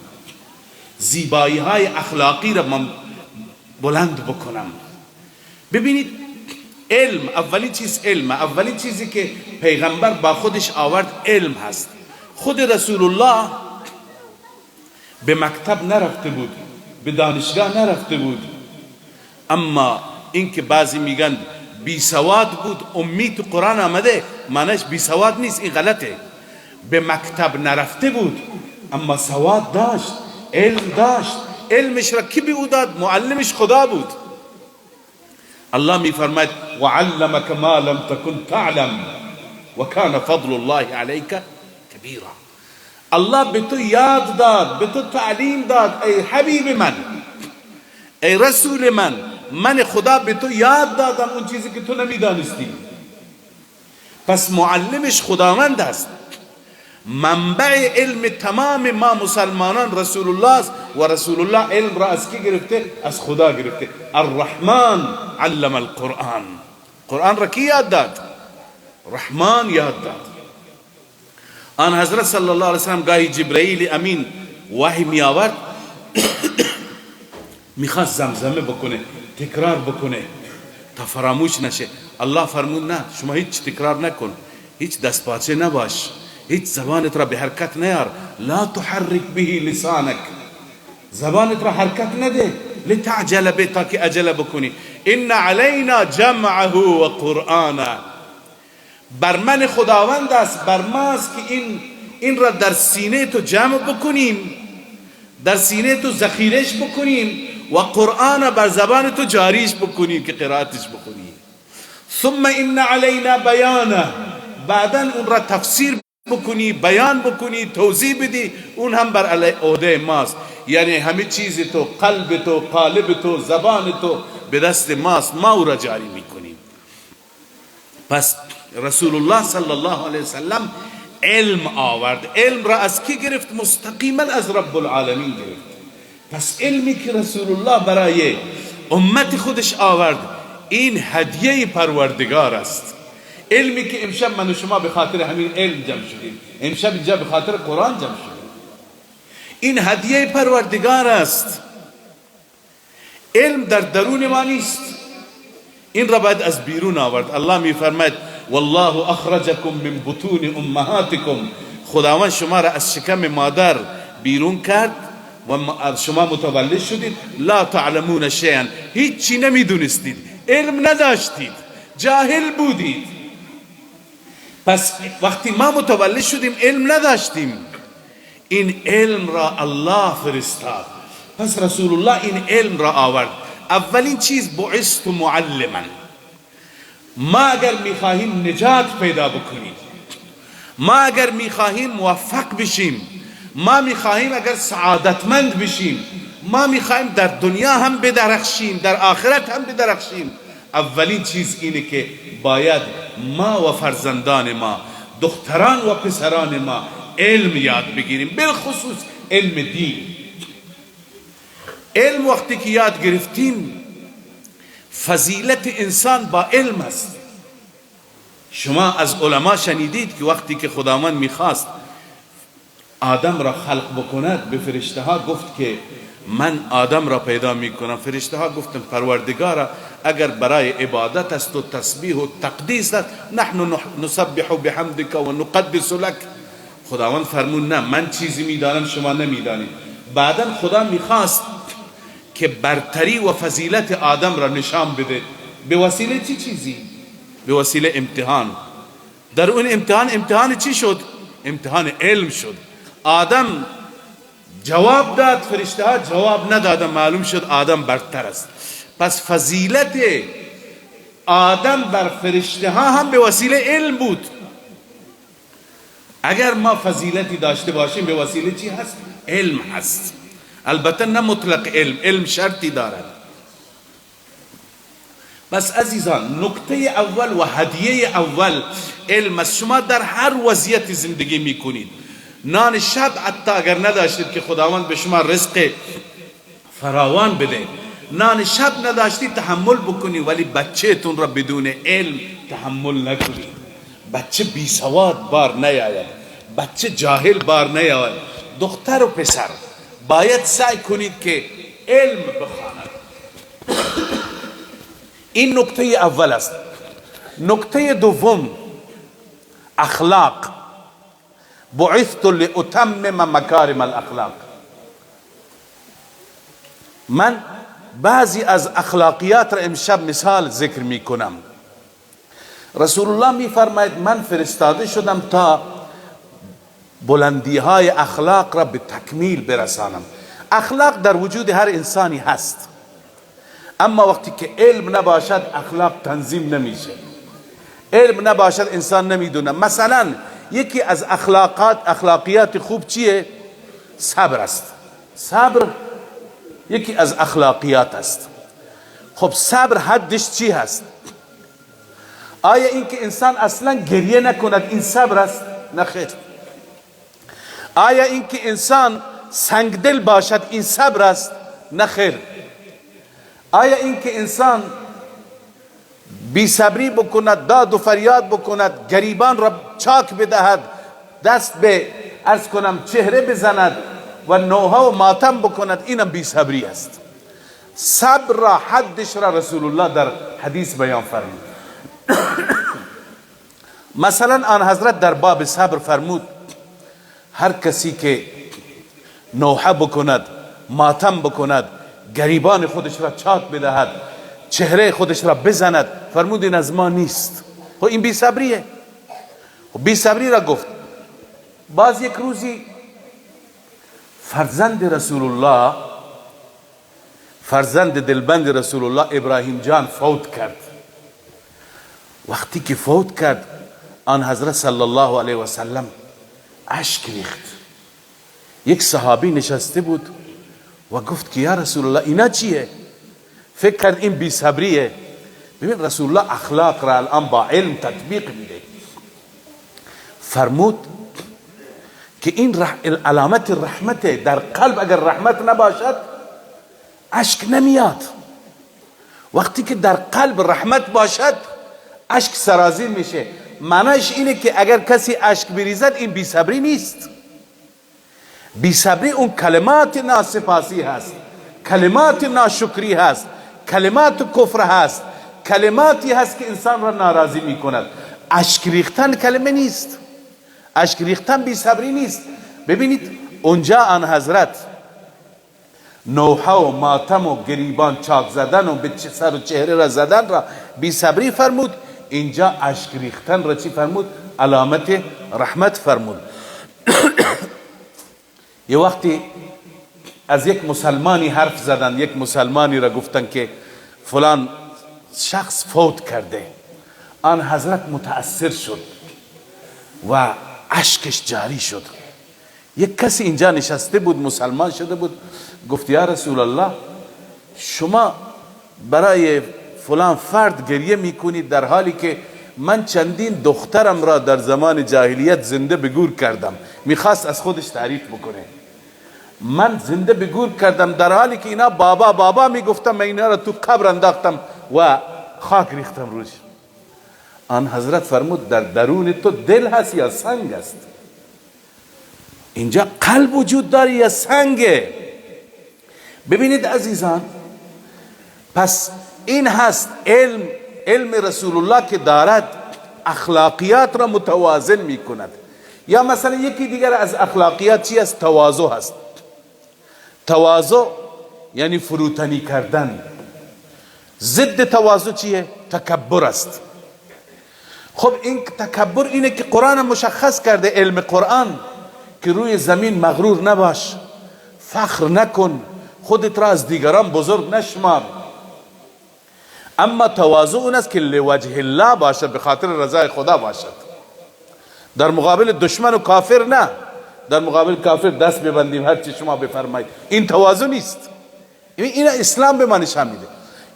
زیبایی های اخلاقی را من بلند بکنم. ببینید، علم اولین چیز، علم اولین چیزی که پیغمبر با خودش آورد علم هست. خود رسول الله به مکتب نرفته بود، به دانشگاه نرفته بود، اما اینکه بعضی میگن بی سواد بود، امی تو قرآن آمده، معنیش بی سواد نیست، این غلطه. به مکتب نرفته بود اما سواد داشت، علم داشت. علمش را کی به او داد؟ معلمش خدا بود. الله میفرماید وعلمک ما لم تکن تعلم وکان فضل الله علیک کبیرا. الله به تو یاد داد، به تو تعلیم داد، ای حبیب من، ای رسول من، من خدا به تو یاد دادم اون چیزی که تو نمیدانستی. پس معلمش خداوند است. منبع علم تمام ما مسلمانان رسول الله است و رسول الله علم را از کی گرفته؟ از خدا گرفته. الرحمن علم القرآن. قرآن را کی یاد داد؟ رحمان یاد داد. آن حضرت صلی الله علیه وسلم گاهی جبرئیل امین وحی می آورد، میخواست زمزمه بکنه، تکرار بکنه تا فراموش نشه. الله فرمود نه، شما هیچ تکرار نکن، هیچ دستپاچه نباش، هیچ زبانت را به حرکت نیار. لا تحرک به لسانک، زبانت را حرکت نده، لتعجل به، تا که عجله بکنی. ان علینا جمعه و قرآنه، بر من خداوند است، بر ماست که این را در سینه تو جمع بکنیم، در سینه تو ذخیرش بکنیم و قرآن بر زبان تو جاریش بکنیم که قرائتش بکنیم. ثم ان علینا بیانه، بعدا اون را تفسیر بکنی، بیان بکنی، توضیح بدی، اون هم بر عهده ماست. یعنی همه چیز تو، قلب تو، قالب تو، زبان تو به دست ماست، ما او را جاری میکنیم. پس رسول الله صلی الله علیه وسلم علم آورد. علم را از کی گرفت؟ مستقیما از رب العالمین گرفت. پس علمی که رسول الله برای امت خودش آورد، این هدیه پروردگار است. علمی که امشب من و شما به خاطر همین علم جمع شدیم، امشب اینجا به خاطر قرآن جمع شدیم، این هدیه پروردگار است. علم در درون ما نیست، این را باید از بیرون آورد. الله میفرماید والله اخرجکم من بطون امهاتکم، خداوند شما را از شکم مادر بیرون کرد و شما متولد شدید. لا تعلمون شیئا، هیچی نمیدونستید، علم نداشتید، جاهل بودید. پس وقتی ما متولد شدیم علم نداشتیم، این علم را الله فرستاد. پس رسول الله این علم را آورد. اولین چیز بعثت معلما، ما اگر میخواهیم نجات پیدا بکنیم، ما اگر میخواهیم موفق بشیم، ما میخواهیم اگر سعادتمند بشیم، ما میخواهیم در دنیا هم بدرخشیم، در آخرت هم بدرخشیم، اولین چیز اینه که باید ما و فرزندان ما، دختران و پسران ما علم یاد بگیریم، بالخصوص علم دین. علم وقتی که یاد گرفتیم، فضیلت انسان با علم است. شما از علما شنیدید که وقتی که خداوند میخواست آدم را خلق بکند، به فرشته ها گفت که من آدم را پیدا میکنم. فرشته ها گفتن پروردگارا اگر برای عبادت است و تسبیح و تقدیس است، نحن نسبح بحمدک و نقدس لک. خداوند فرمود نه، من چیزی میدانم شما نمیدانید. بعدا خدا میخواست که برتری و فضیلت آدم را نشان بده. به وسیله چی چیزی؟ به وسیله امتحان. در اون امتحان، امتحان چی شد؟ امتحان علم شد. آدم جواب داد، فرشته ها جواب ندادن، معلوم شد آدم برتر است. پس فضیلت آدم بر فرشته ها هم به وسیله علم بود. اگر ما فضیلتی داشته باشیم به وسیله چی هست؟ علم هست. البته نه مطلق علم، علم شرطی دارد. بس عزیزان، نکته اول و هدیه اول علم است. شما در هر وضعیت زندگی میکنید، نان شب حتی اگر نداشتید که خداوند به شما رزق فراوان بده، نان شب نداشتید تحمل بکنی، ولی بچهتون را بدون علم تحمل نکنید. بچه بی سواد بار نیاید، بچه جاهل بار نیاید. دختر و پسر باید سعی کنید که علم بخواند. این نکته اول است. نکته دوم اخلاق. بعثت لأتمم مکارم الاخلاق. من بعضی از اخلاقیات را امشب مثال ذکر می کنم. رسول الله می فرماید من فرستاده شدم تا بلندی های اخلاق را به تکمیل برسانم. اخلاق در وجود هر انسانی هست، اما وقتی که علم نباشد اخلاق تنظیم نمیشه. علم نباشد انسان نمیدونه. مثلا یکی از اخلاقیات خوب چیه؟ صبر است. صبر یکی از اخلاقیات است. خب صبر حدش چی هست؟ آیا اینکه انسان اصلا گریه نکند این صبر است؟ نه خیر. آیا اینکه انسان سنگدل باشد این صبر است؟ نه خیر. آیا اینکه انسان بی صبری بکند، داد و فریاد بکند، گریبان را چاک بدهد، دست به عرض کنم چهره بزند و نوحه و ماتم بکند، اینم بی صبری است. صبر را حدش را رسول الله در حدیث بیان فرمود. مثلا آن حضرت در باب صبر فرمود هر کسی که نوحه بکند، ماتم بکند، گریبان خودش را چاک بدهد، چهره خودش را بزند، فرمود این از ما نیست. خب این بی صبریه. خب بی صبری را گفت. باز یک روزی فرزند رسول الله، فرزند دلبند رسول الله ابراهیم جان فوت کرد. وقتی که فوت کرد آن حضرت صلی الله علیه و سلم اشک ریخت. یک صحابی نشسته بود و گفت که یا رسول الله اینا چیه؟ فکر کرد این بی صبریه. ببین رسول الله اخلاق را الان با علم تطبیق میده. فرمود که این علامت رحمته. در قلب اگر رحمت نباشد اشک نمیاد. وقتی که در قلب رحمت باشد اشک سرازیر میشه. معنیش اینه که اگر کسی اشک بریزد این بی صبری نیست. بی صبری اون کلمات ناسپاسی هست، کلمات ناشکری هست، کلمات کفر هست، کلماتی هست که انسان را ناراضی میکند. اشک ریختن کلمه نیست، اشک ریختن بی صبری نیست. ببینید اونجا آن حضرت نوحه و ماتم و گریبان چاک زدن و به سر و چهره را زدن را بی صبری فرمود، اینجا اشک ریختن را چی فرمود؟ علامت رحمت فرمود. یه وقتی از یک مسلمانی حرف زدن، یک مسلمانی را گفتن که فلان شخص فوت کرده. آن حضرت متاثر شد و اشکش جاری شد. یک کسی اینجا نشسته بود، مسلمان شده بود، گفت یا رسول الله، شما برای فلان فرد گریه میکنید در حالی که من چندین دخترم را در زمان جاهلیت زنده به گور کردم. میخواست از خودش تعریف بکنه، من زنده به گور کردم در حالی که اینا بابا بابا میگفتم، من اینا را تو قبر انداختم و خاک ریختم روش. آن حضرت فرمود در درون تو دل هست یا سنگ است؟ اینجا قلب وجود داره یا سنگه؟ ببینید عزیزان، پس این هست علم، علم رسول الله که دارد اخلاقیات را متوازن می کند. یا مثلا یکی دیگر از اخلاقیات چی است؟ تواضع هست. تواضع یعنی فروتنی کردن. ضد تواضع چیه؟ تکبر است. خب این تکبر اینه که قرآن مشخص کرده، علم قرآن، که روی زمین مغرور نباش، فخر نکن، خودت را از دیگران بزرگ نشمار. اما تواضع اون است که لوجه الله باشد، به خاطر رضای خدا باشد، در مقابل دشمن و کافر نه. در مقابل کافر دست ببندیم هر چی شما بفرمایید، این تواضع نیست. این اسلام به ما نشان میده.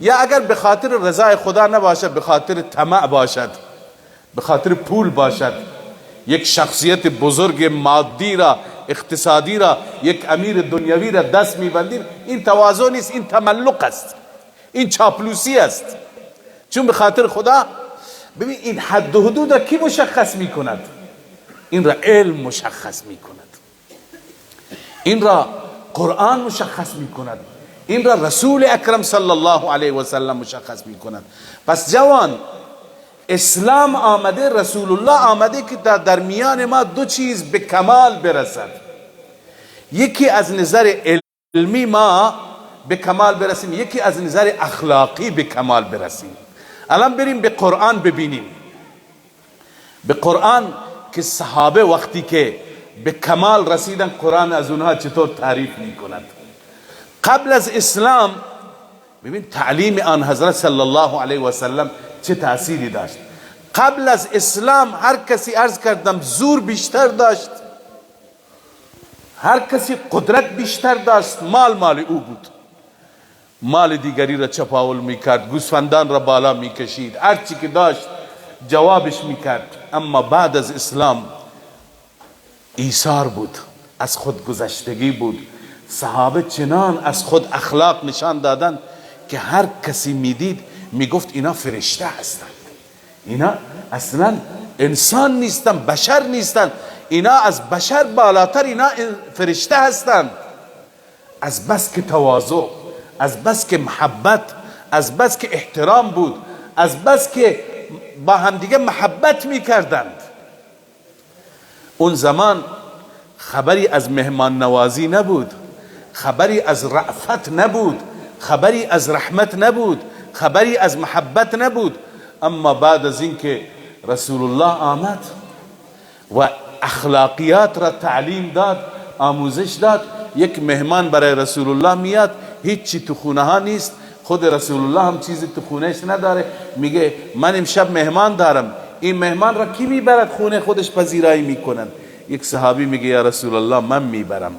یا اگر به خاطر رضای خدا نباشد، به خاطر طمع باشد، به خاطر پول باشد، یک شخصیت بزرگ مادی را، اقتصادی را، یک امیر دنیوی را دست میبندیم، این تواضع نیست، این تملق است، این چاپلوسی است. چون به خاطر خدا. ببین این حد و حدود را کی مشخص میکند؟ این را علم مشخص میکند، این را قرآن مشخص میکند، این را رسول اکرم صلی الله علیه و سلم مشخص میکند. پس جوان، اسلام آمده، رسول الله آمده که در میان ما دو چیز به کمال برسد. یکی از نظر علمی ما به کمال برسیم، یکی از نظر اخلاقی به کمال برسیم. الان بریم به قرآن ببینیم، به قرآن که صحابه وقتی که به کمال رسیدن قرآن از اونها چطور تعریف میکند. قبل از اسلام ببین تعلیم آن حضرت صلی الله علیه و سلم چه تأثیری داشت. قبل از اسلام هر کسی، عرض کردم، زور بیشتر داشت، هر کسی قدرت بیشتر داشت، مال مال او بود، مال دیگری را چپاول میکرد، گوسفندان را بالا میکشید، هر چی که داشت جوابش میکرد. اما بعد از اسلام ایثار بود، از خود گذشتگی بود. صحابه چنان از خود اخلاق نشان دادن که هر کسی میدید میگفت اینا فرشته هستند، اینا اصلا انسان نیستن، بشر نیستن، اینا از بشر بالاتر، اینا فرشته هستند. از بس که تواضع، از بس که محبت، از بس که احترام بود، از بس که با همدیگه محبت میکردند. اون زمان خبری از مهمان نوازی نبود، خبری از رأفت نبود، خبری از رحمت نبود، خبری از محبت نبود. اما بعد از اینکه رسول الله آمد و اخلاقیات را تعلیم داد، آموزش داد، یک مهمان برای رسول الله میاد، هیچی تو خونه ها نیست، خود رسول الله هم چیزی تو خونهش نداره، میگه من امشب مهمان دارم، این مهمان را کی میبرد خونه خودش پذیرایی میکنن؟ یک صحابی میگه یا رسول الله من میبرم.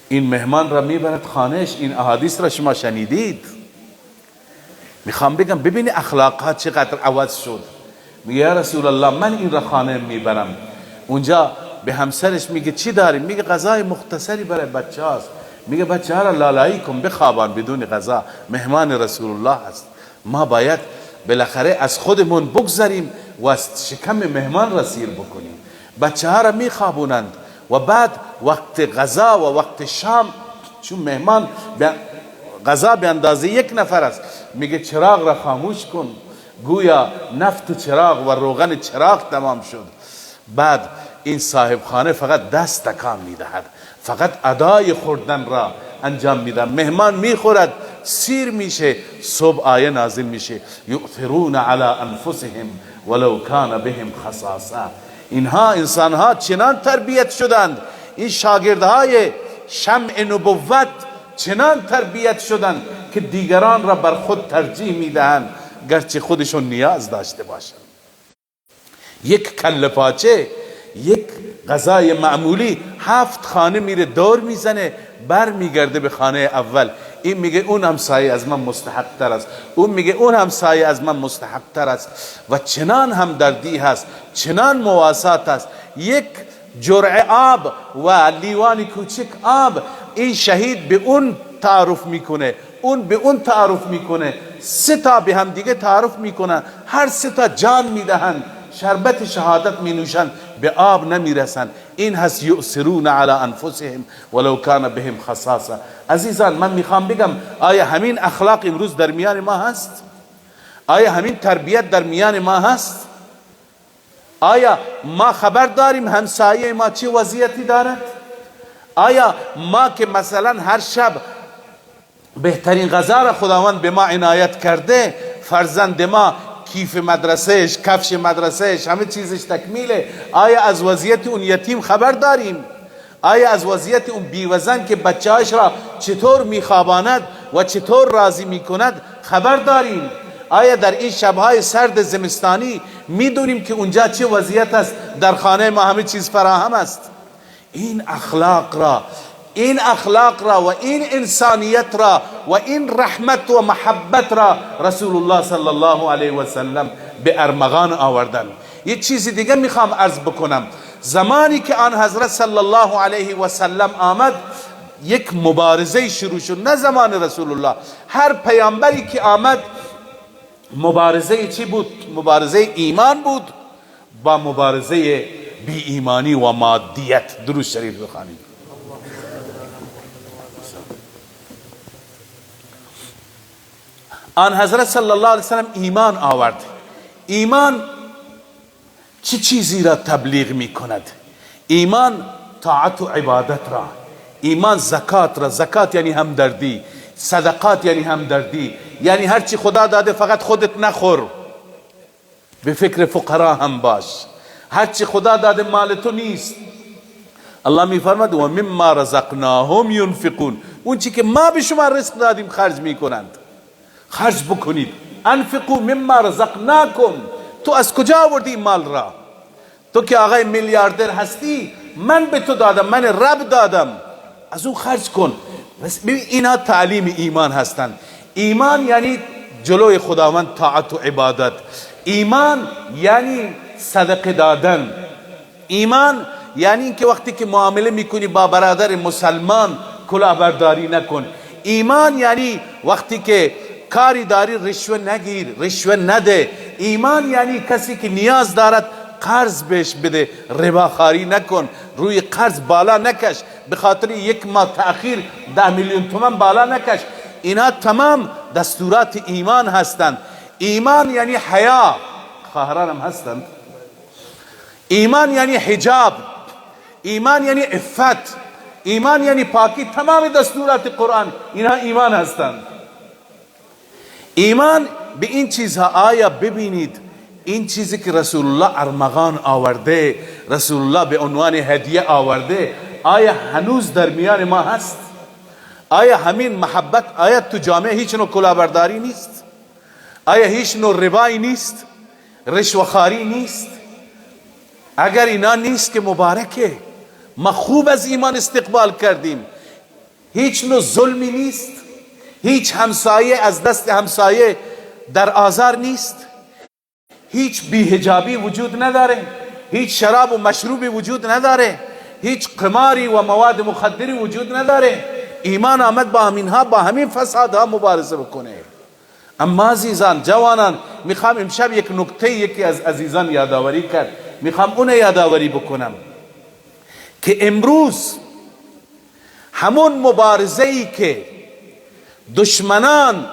این مهمان را میبرد خانهش. این احادیث را شما شنیدید. میخوام بگم ببینی اخلاق ها چقدر عوض شد. میگه یا رسول الله من این را خانه میبرم. اونجا به همسرش میگه چی داریم؟ میگه غذای مختصری برای بچه هاست. میگه بچه ها را لالایی کن بخوابان بدون غذا، مهمان رسول الله است، ما باید بالاخره از خودمون بگذریم و از شکم مهمان را سیر بکنیم. بچه ها را میخوابونند و بعد وقت غذا و وقت شام، چون مهمان غذا به اندازه یک نفر است، میگه چراغ را خاموش کن، گویا نفت چراغ و روغن چراغ تمام شد. بعد این صاحب خانه فقط دست تکان میدهد، فقط ادای خوردن را انجام میده، مهمان میخورد، سیر میشه. صبح آیه نازل میشه، یؤثرون علی انفسهم ولو کان بهم خصاصه. اینها انسانها چنان تربیت شدند، این شاگردهای شمع نبوت چنان تربیت شدند که دیگران را بر خود ترجیح میدهند. گرچه خودشون نیاز داشته باشند. یک کله پاچه، یک غذای معمولی، 7 خانه میره دور میزنه، بر میگرده به خانه اول. این میگه اون همسایه از من مستحق تر است، اون میگه اون همسایه از من مستحق تر است. و چنان همدردی هست، چنان مواسات هست. یک جرعه آب و لیوان کوچک آب، این شهید به اون تعارف میکنه، اون به اون تعارف میکنه، 3 تا به هم دیگه تعارف میکنن، هر 3 تا جان میدهند، شربت شهادت می نوشند، به آب نمیرسند. این هست یؤثرون علی انفسهم ولو کان بهم خصاصه. عزیزان من میخوام بگم آیا همین اخلاق امروز در میان ما هست؟ آیا همین تربیت در میان ما هست؟ آیا ما خبر داریم همسایه ما چه وضعیتی دارد؟ آیا ما که مثلا هر شب بهترین غذا را خداوند به ما عنایت کرده، فرزند ما کیف مدرسهش، کفش مدرسهش، همه چیزش تکمیله، آیا از وضعیت اون یتیم خبر داریم؟ آیا از وضعیت اون بیوزن که بچه‌اش را چطور میخواباند و چطور راضی میکند خبر داریم؟ آیا در این شبهای سرد زمستانی میدونیم که اونجا چه وضعیت است؟ در خانه ما همه چیز فراهم است. این اخلاق را، این اخلاق را و این انسانیت را و این رحمت و محبت را رسول الله صلی الله علیه و سلم به ارمغان آوردن. یه چیز دیگه میخوام عرض بکنم. زمانی که آن حضرت صلی الله علیه و سلم آمد، یک مبارزه شروع شد. نه زمان رسول الله، هر پیامبری که آمد مبارزه چی بود؟ مبارزه ایمان بود با مبارزه بی ایمانی و مادیت. درود شریف بخوانید. آن حضرت صلی الله علیه وسلم ایمان آورد. ایمان چه چیزی را تبلیغ می کند؟ ایمان طاعت و عبادت را، ایمان زکات را. زکات یعنی همدردی، صدقات یعنی همدردی، یعنی هرچی خدا داده فقط خودت نخور، به فکر فقرا هم باش. هرچی خدا داده مال تو نیست. الله میفرماد و مما رزقناهم ینفقون، اون چی که ما به شما رزق دادیم خرج میکنند. خرج بکنید. انفقوا مما رزقناکم. تو از کجا آوردی مال را؟ تو که آقای میلیاردر هستی، من به تو دادم، من رب دادم، از اون خرج کن. بس ببین اینا تعلیم ایمان هستند. ایمان یعنی جلوی خداوند طاعت و عبادت. ایمان یعنی صدقه دادن. ایمان یعنی اینکه وقتی که معامله میکنی با برادر مسلمان کلاهبرداری نکن. ایمان یعنی وقتی که کاری داری رشوه نگیر، رشوه نده. ایمان یعنی کسی که نیاز دارد قرض بهش بده، رباخواری نکن، روی قرض بالا نکش، به خاطر یک ماه تأخیر 10 میلیون تومان بالا نکش. اینا تمام دستورات ایمان هستند. ایمان یعنی حیا، خواهرانم هستند. ایمان یعنی حجاب، ایمان یعنی عفت، ایمان یعنی پاکی. تمام دستورات قرآن اینا ایمان هستند. ایمان به این چیزها. آیا ببینید این چیزی که رسول الله ارمغان آورده، رسول الله به عنوان هدیه آورده، آیا هنوز در میان ما هست؟ آیا همین محبت، آیا تو جامعه هیچ نوع کلاهبرداری نیست؟ آیا هیچ نوع ربایی نیست؟ رشوه‌خواری نیست؟ اگر اینا نیست که مبارکه، ما خوب از ایمان استقبال کردیم. هیچ نوع ظلمی نیست، هیچ همسایه از دست همسایه در آزار نیست، هیچ بی‌حجابی وجود نداره، هیچ شراب و مشروبی وجود نداره، هیچ قماری و مواد مخدری وجود نداره. ایمان آمد با همینها، با همین فسادها مبارزه بکنه. اما عزیزان، جوانان، میخوام امشب یک نکته یکی از عزیزان یادآوری کرد، میخوام اون یادآوری بکنم که امروز همون مبارزه‌ای که دشمنان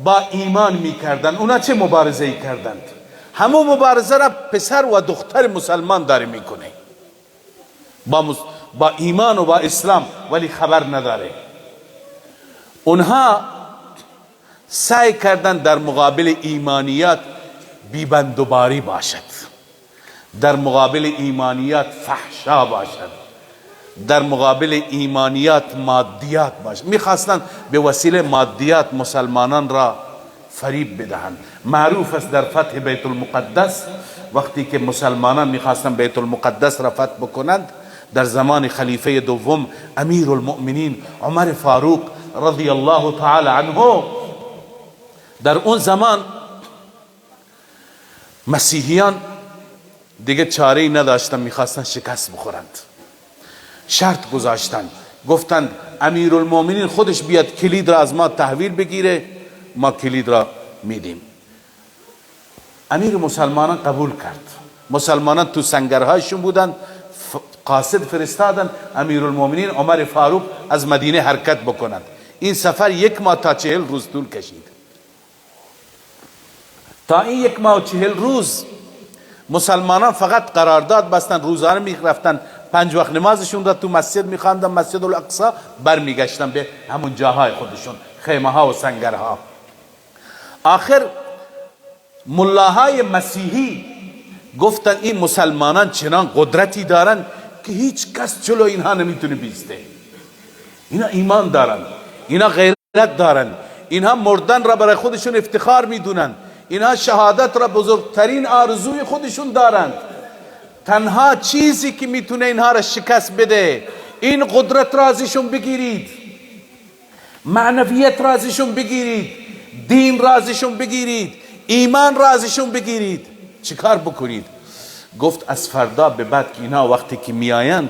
با ایمان میکردن، اونا چه مبارزه‌ای کردند؟ همون مبارزه را پسر و دختر مسلمان داره میکنه با ایمان و با اسلام، ولی خبر نداره. اونها سعی کردن در مقابل ایمانیات بیبندوباری باشد، در مقابل ایمانیات فحشا باشد، در مقابل ایمانیات مادیات باشد. میخواستند به وسیله مادیات مسلمانان را فریب بدهند. معروف است در فتح بیت المقدس، وقتی که مسلمانان میخواستند بیت المقدس را فتح بکنند، در زمان خلیفه دوم امیر المؤمنین عمر فاروق رضی الله تعالی عنه، در اون زمان مسیحیان دیگه چاره نداشتن، میخواستن شکست بخورند. شرط گذاشتند، گفتند امیرالمؤمنین خودش بیاد کلید را از ما تحویل بگیره، ما کلید را میدیم. امیر مسلمانان قبول کرد. مسلمانان تو سنگرهایشون بودند، قاصد فرستادن امیرالمؤمنین عمر فاروق از مدینه حرکت بکنند. این سفر 1 ماه تا 40 روز طول کشید. تا این 1 ماه و 40 روز مسلمانان فقط قرارداد بستن، روزانه میرفتن 5 وقت نمازشون را تو مسجد میخواندن، مسجد الاقصی، برمیگشتن به همون جاهای خودشون، خیمه ها و سنگرها. آخر ملاهای مسیحی گفتن این مسلمانان چنان قدرتی دارن که هیچ کس جلو اینها نمیتونه بیسته. اینا ایمان دارن، اینا غیرت دارن، اینها مردن را برای خودشون افتخار میدونن، اینها شهادت را بزرگترین آرزوی خودشون دارند. تنها چیزی که میتونه اینها را شکست بده، این قدرت را ازشون بگیرید، معنویت را ازشون بگیرید، دین را ازشون بگیرید، ایمان را ازشون بگیرید. چیکار بکنید؟ گفت از فردا به بعد که اینها وقتی که میآیند،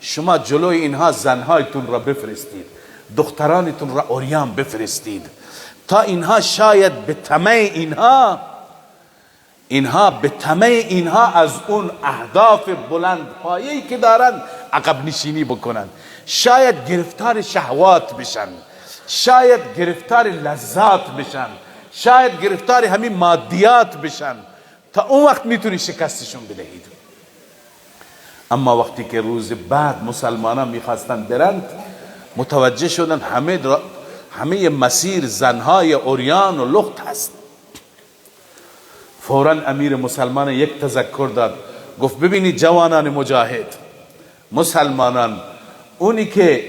شما جلوی اینها زنهایتون را بفرستید، دخترانتون را عریان بفرستید، تا اینها شاید به طمع اینها، اینها به طمع اینها از اون اهداف بلند پایه‌ای که دارند عقب نشینی بکنند، شاید گرفتار شهوات بشن، شاید گرفتار لذات بشن، شاید گرفتار همین مادیات بشن. تا اون وقت میتونی شکستشون بدهید. اما وقتی که روز بعد مسلمانان میخواستند برند، متوجه شدن همه مسیر زنهای عریان و لخت هست. فوراً امیر مسلمان یک تذکر داد، گفت ببینید جوانان مجاهد مسلمانان، اونی که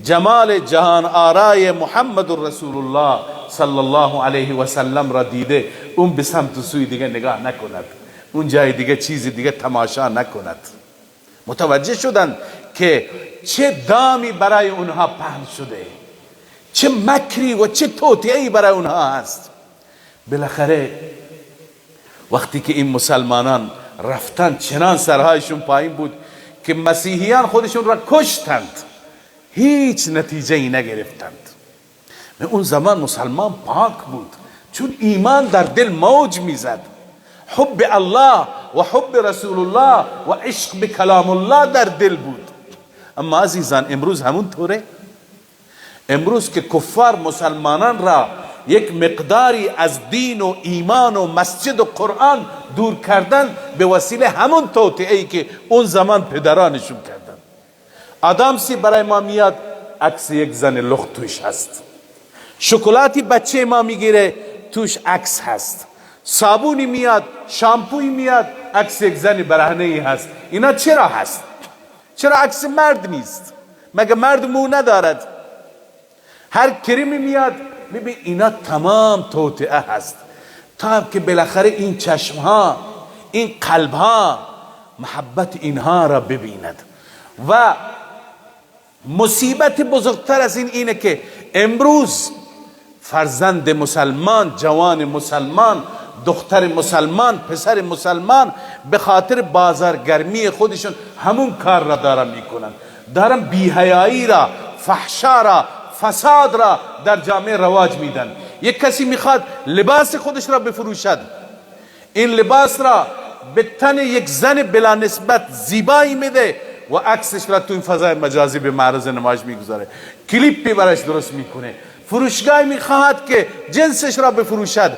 جمال جهان آرای محمد رسول الله صلی الله علیه و سلم را دیده، اون به سمت سوی دیگه نگاه نکند، اون جای دیگه چیز دیگه تماشا نکند. متوجه شدن که چه دامی برای اونها پهن شده، چه مکری و چه توطئه‌ای برای اونها هست. بالاخره وقتی که این مسلمانان رفتن، چنان سرهایشون پایین بود که مسیحیان خودشون را کشتند، هیچ نتیجه ای نگرفتند. اون زمان مسلمان پاک بود، چون ایمان در دل موج میزد، حب الله و حب رسول الله و عشق به کلام الله در دل بود. اما عزیزان امروز همون طوره. امروز که کفار مسلمانان را یک مقداری از دین و ایمان و مسجد و قرآن دور کردن، به وسیله همون توطئه‌ای که اون زمان پدرانشون کردن. آدامسی برای ما میاد، عکس یک زن لخت توش هست. شکلاتی بچه ما میگیره، توش عکس هست. صابونی میاد، شامپوی میاد، عکس یک زن برهنه ای هست. اینا چرا هست؟ چرا عکس مرد نیست؟ مگه مرد مو ندارد؟ هر کریمی میاد میبین اینا تمام توطئه هست، تا که بالاخره این چشمها، این قلبها محبت اینها را ببیند. و مصیبت بزرگتر از این اینه که امروز فرزند مسلمان، جوان مسلمان، دختر مسلمان، پسر مسلمان به خاطر بازارگرمی خودشون همون کار را دارن میکنن، دارن بی‌حیایی را، فحشا را، فساد را در جامعه رواج میدن. یک کسی میخواد لباس خودش را بفروشد، این لباس را به تن یک زن بلا نسبت زیبایی میده و عکسش را تو این فضای مجازی به معرض نمایش میگذاره، کلیپی براش درست میکنه. فروشگاه میخواهد که جنسش را بفروشد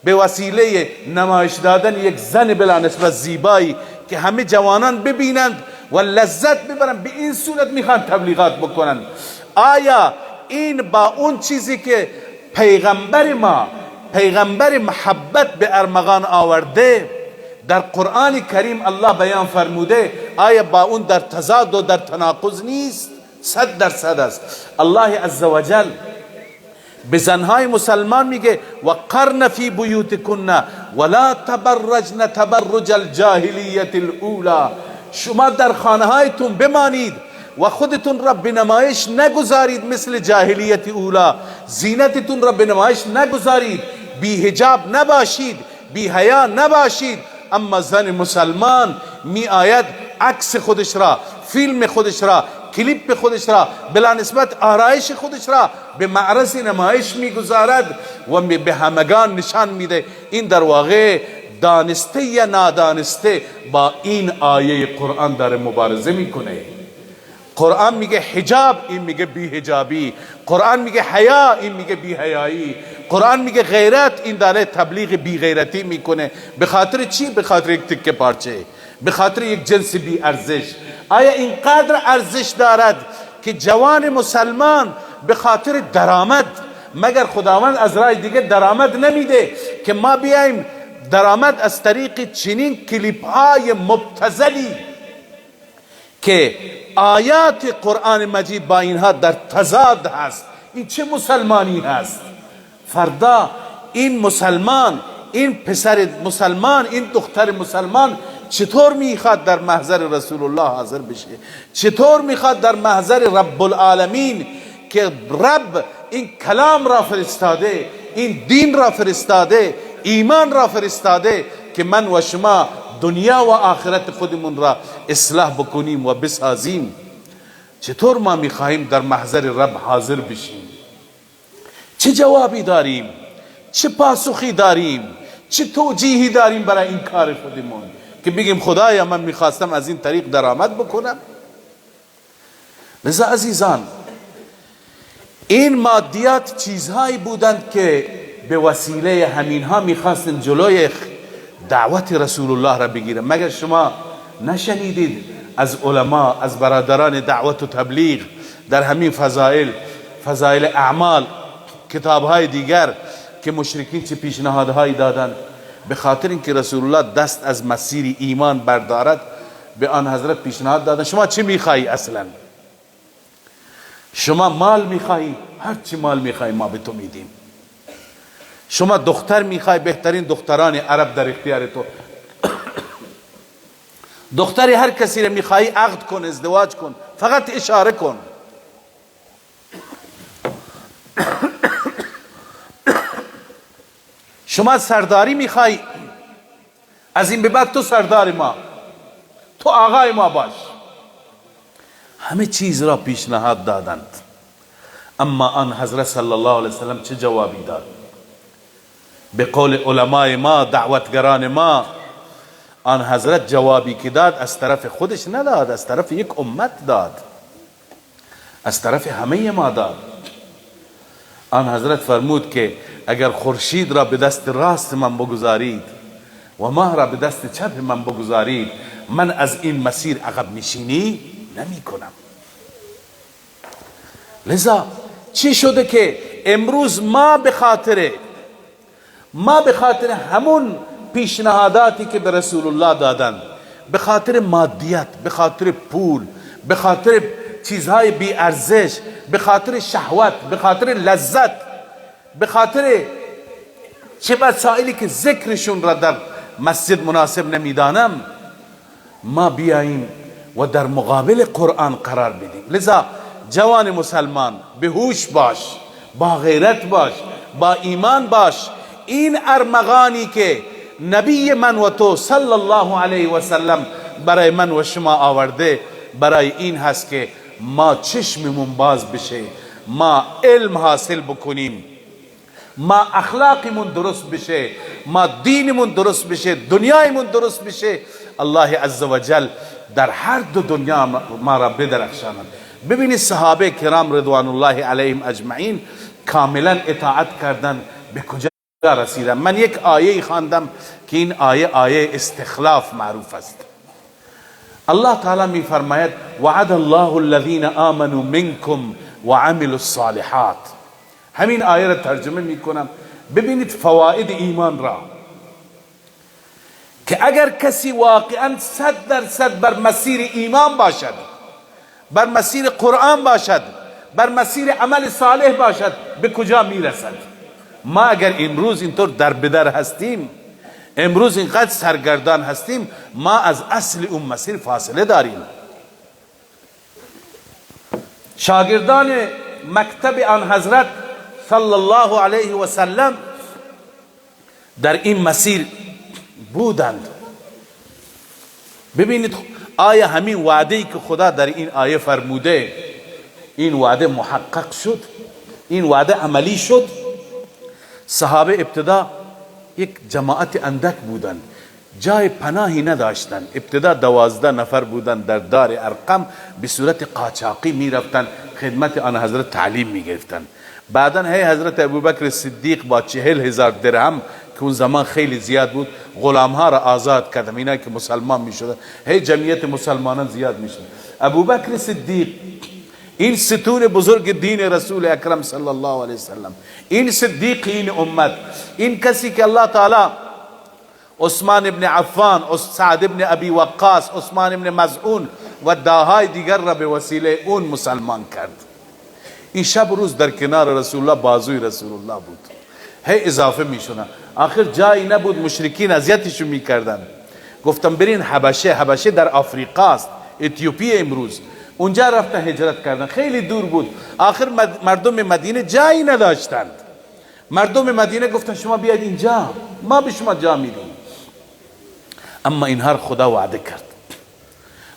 به وسیله نمایش دادن یک زن بلا نسبت زیبایی که همه جوانان ببینند و لذت ببرند. به این صورت میخوان تبلیغات بکنند. آیا این با اون چیزی که پیغمبر ما، پیغمبر محبت به ارمغان آورده، در قرآن کریم الله بیان فرموده، آیا با اون در تضاد و در تناقض نیست؟ 100% است. الله عزوجل به زنهای مسلمان میگه و قرن فی بیوتکن ولا تبرجن تبرج الجاهلیت الاولی. شما در خانه هایتون بمانید و خودتون را به نمایش نگذارید مثل جاهلیت اولا. زینتتون را به نمایش نگذارید، بی حجاب نباشید، بی حیا نباشید. اما زن مسلمان می آید عکس خودش را، فیلم خودش را، کلیپ خودش را، بلا نسبت آرایش خودش را به معرض نمایش میگذارد و به همگان نشان میده. این در واقع دانسته یا نادانسته با این آیه قرآن داره مبارزه میکنه. قرآن میگه حجاب، این میگه بی حجابی. قرآن میگه حیا، این میگه بی حیایی. قرآن میگه غیرت، این داره تبلیغ بی غیرتی میکنه. به خاطر چی؟ به خاطر یک تکه پارچه، به خاطر یک جنس بی ارزش. آیا اینقدر ارزش دارد که جوان مسلمان به خاطر درآمد، مگر خداوند از راه دیگه درآمد نمیده که ما بیایم درآمد از طریق چنین کلیپ های مبتذلی که آیات قرآن مجید با اینها در تضاد هست؟ این چه مسلمانی هست؟ فردا این مسلمان، این پسر مسلمان، این دختر مسلمان چطور میخواد در محضر رسول الله حاضر بشه؟ چطور میخواد در محضر رب العالمین که رب این کلام را فرستاده، این دین را فرستاده، ایمان را فرستاده که من و شما دنیا و آخرت خودمون را اصلاح بکنیم و بسازیم، چطور ما میخواهیم در محضر رب حاضر بشیم؟ چه جوابی داریم؟ چه پاسخی داریم؟ چه توجیهی داریم برای این کار خودمون که بگیم خدایا من میخواستم از این طریق درآمد بکنم؟ لذا عزیزان، این مادیات چیزهایی بودند که به وسیله همینها میخواستند جلوی دعوت رسول الله را بگیرن. مگر شما نشنیدید از علما، از برادران دعوت و تبلیغ در همین فضائل، فضائل اعمال، کتابهای دیگر که مشرکین چه پیشنهادهایی دادند؟ به خاطر اینکه رسول الله دست از مسیر ایمان بردارد، به آن حضرت پیشنهاد دادن شما چه میخوایی اصلا؟ شما مال میخوایی؟ هر چی مال میخوایی ما به تو میدیم. شما دختر میخوای؟ بهترین دختران عرب در اختیار تو. دختری هر کسی رو میخوایی عقد کن، ازدواج کن، فقط اشاره کن. شما سرداری میخوای؟ از این به بعد تو سردار ما، تو آقای ما باش. همه چیز را پیشنهاد دادند. اما آن حضرت صلی الله علیه وسلم چه جوابی داد؟ به قول علمای ما، دعوتگران ما، آن حضرت جوابی که داد از طرف خودش نداد، از طرف یک امت داد، از طرف همه ما داد. آن حضرت فرمود که اگر خورشید را به دست راست من بگذارید و ماه را به دست چپ من بگذارید، من از این مسیر عقب نشینی نمی کنم. لذا چی شده که امروز ما به خاطر همون پیشنهاداتی که به رسول الله دادن، به خاطر مادیت، به خاطر پول، به خاطر چیزهای بی ارزش، به خاطر شهوت، به خاطر لذت، به خاطر چه مسائلی که ذکرشون را در مسجد مناسب نمیدانم، ما بیاییم و در مقابل قرآن قرار بدیم. لذا جوان مسلمان به هوش باش، با غیرت باش، با ایمان باش. این ارمغانی که نبی من و تو صلی الله علیه و سلم برای من و شما آورده، برای این هست که ما چشممون باز بشه، ما علم حاصل بکنیم، ما اخلاقمون درست بشه، ما دینمون درست بشه، دنیایمون درست بشه. الله عزوجل در هر دو دنیا ما را بدرخشاند. ببینید صحابه کرام رضوان الله علیهم اجمعین کاملا اطاعت کردن، به کجا رسیدن. من یک آیه خواندم که این آیه آیه استخلاف معروف است. الله تعالی می فرماید وعد الله الذین آمنوا منکم وعملوا الصالحات. همین آیه را ترجمه می کنم. ببینید فواید ایمان را، که اگر کسی واقعا 100% بر مسیر ایمان باشد، بر مسیر قرآن باشد، بر مسیر عمل صالح باشد، به کجا میرسد؟ ما اگر امروز اینطور در بدر هستیم، امروز اینقدر سرگردان هستیم، ما از اصل اون مسیر فاصله داریم. شاگردان مکتب آن حضرت صلی الله علیه و سلم در این مسیر بودند. ببینید آیا همین وعده‌ای که خدا در این آیه فرموده، این وعده محقق شد؟ این وعده عملی شد؟ صحابه ابتدا یک جماعت اندک بودند، جای پناهی نداشتند. ابتدا 12 نفر بودند در دار ارقم، به صورت قاچاقی میرفتند خدمت آن حضرت تعلیم میگرفتند. بعدا هی حضرت ابوبکر صدیق با 40,000 درهم که اون زمان خیلی زیاد بود، غلام ها را آزاد کردن، اینا که مسلمان میشدن، هی جمعیت مسلمانان زیاد میشد. ابوبکر صدیق این ستون بزرگ دین رسول اکرم صلی الله علیه وسلم، این صدیق این امت، این کسی که الله تعالی عثمان ابن عفان، سعد ابن ابی وقاص، عثمان ابن مزعون و داهای دیگر را به وسیله اون مسلمان کرد. این شب روز در کنار رسول الله، بازوی رسول الله بود، هی اضافه میشونن. آخر جایی نبود، مشرکین اذیتشون میکردن. گفتم برین حبشه، حبشه در آفریقا است، اتیوپی امروز. اونجا رفتن هجرت کردن، خیلی دور بود. آخر مردم مدینه جایی نداشتند. مردم مدینه گفتن شما بیاید اینجا، ما به شما جا میدیم. اما اینها خدا وعده کرد،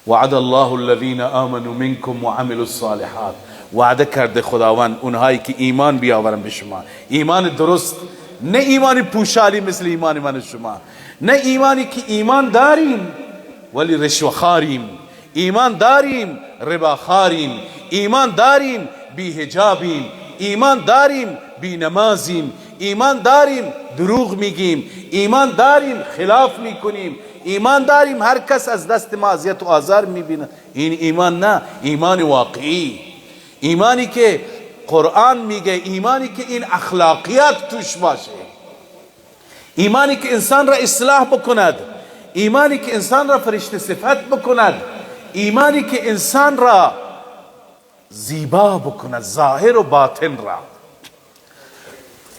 وعد الله الذين آمنوا منكم وعملوا الصالحات. وعده کرده خداوند اونهایی که ایمان بیاورن به شما، ایمان درست، نه ایمان پوشالی مثل ایمان من شما، نه ایمانی که ایمان داریم ولی رشوه خاریم، ایمان داریم ربا خاریم، ایمان داریم بی حجابیم، ایمان داریم بی نمازیم، ایمان داریم دروغ میگیم، ایمان داریم خلاف میکنیم، ایمان داریم هر کس از دست ما اذیت و آزار میبینه. این ایمان نه، ایمان واقعی، ایمانی که قرآن میگه، ایمانی که این اخلاقیات توش باشه، ایمانی که انسان را اصلاح بکند، ایمانی که انسان را فرشته صفت بکند، ایمانی که انسان را زیبا بکند، ظاهر و باطن را.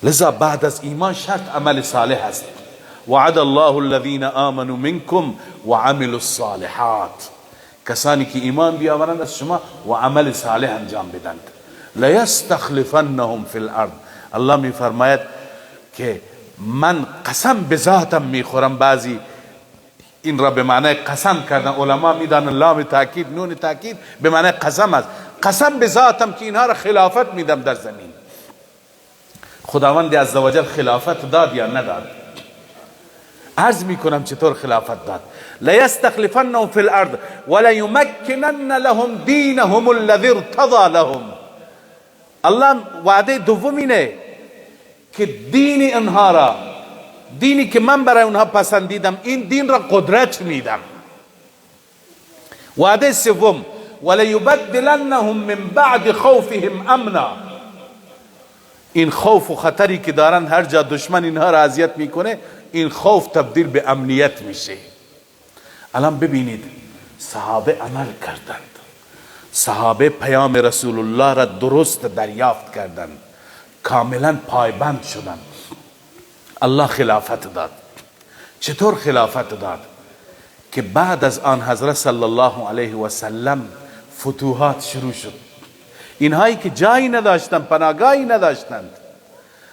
لذا بعد از ایمان شرط عمل صالح است. وعد الله الذين آمنوا منكم وعملوا الصالحات، کسانی که ایمان بیاورند از شما و عمل صالح انجام بدند. لیستخلفنهم فی الارض، الله می فرماید که من قسم به ذاتم میخورم. بعضی این را به معنای قسم کردن، علما میدانن لام تاکید نون تاکید به معنای قسم است. قسم به ذاتم که اینها را خلافت میدم در زمین. خداوند عزوجل خلافت داد یا نداد؟ عرض میکنم چطور خلافت داد. لیستخلفنهم فی الارض ولیمکنن لهم دینهم الذی ارتضی لهم. الله وعده دوم اینه که دین اینها را، دینی که من برای اونها پسندیدم، این دین را قدرت میدم. وعده سوم ولیبدلنهم من بعد خوفهم امنا. این خوف و خطری که دارن، هر جا دشمن اینها را اذیت میکنه، این خوف تبدیل به امنیت میشه. الان ببینید صحابه عمل کردند، صحابه پیام رسول الله را درست دریافت کردند، کاملا پایبند شدند. الله خلافت داد. چطور خلافت داد؟ که بعد از آن حضرت صلی الله علیه و سلم فتوحات شروع شد. اینهایی که جایی نداشتند، پناهگاهی نداشتند،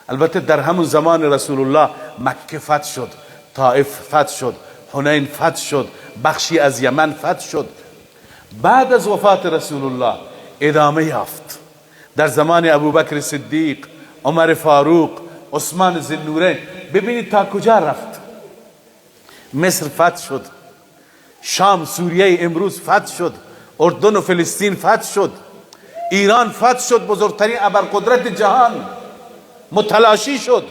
البته در همون زمان رسول الله مکه فتح شد، طائف فتح شد، حنین فتح شد، بخشی از یمن فتح شد. بعد از وفات رسول الله ادامه یافت. در زمان ابوبکر صدیق، عمر فاروق، عثمان ذوالنورین، ببینید تا کجا رفت. مصر فتح شد، شام سوریه امروز فتح شد، اردن و فلسطین فتح شد، ایران فتح شد، بزرگترین ابرقدرت جهان متلاشی شد،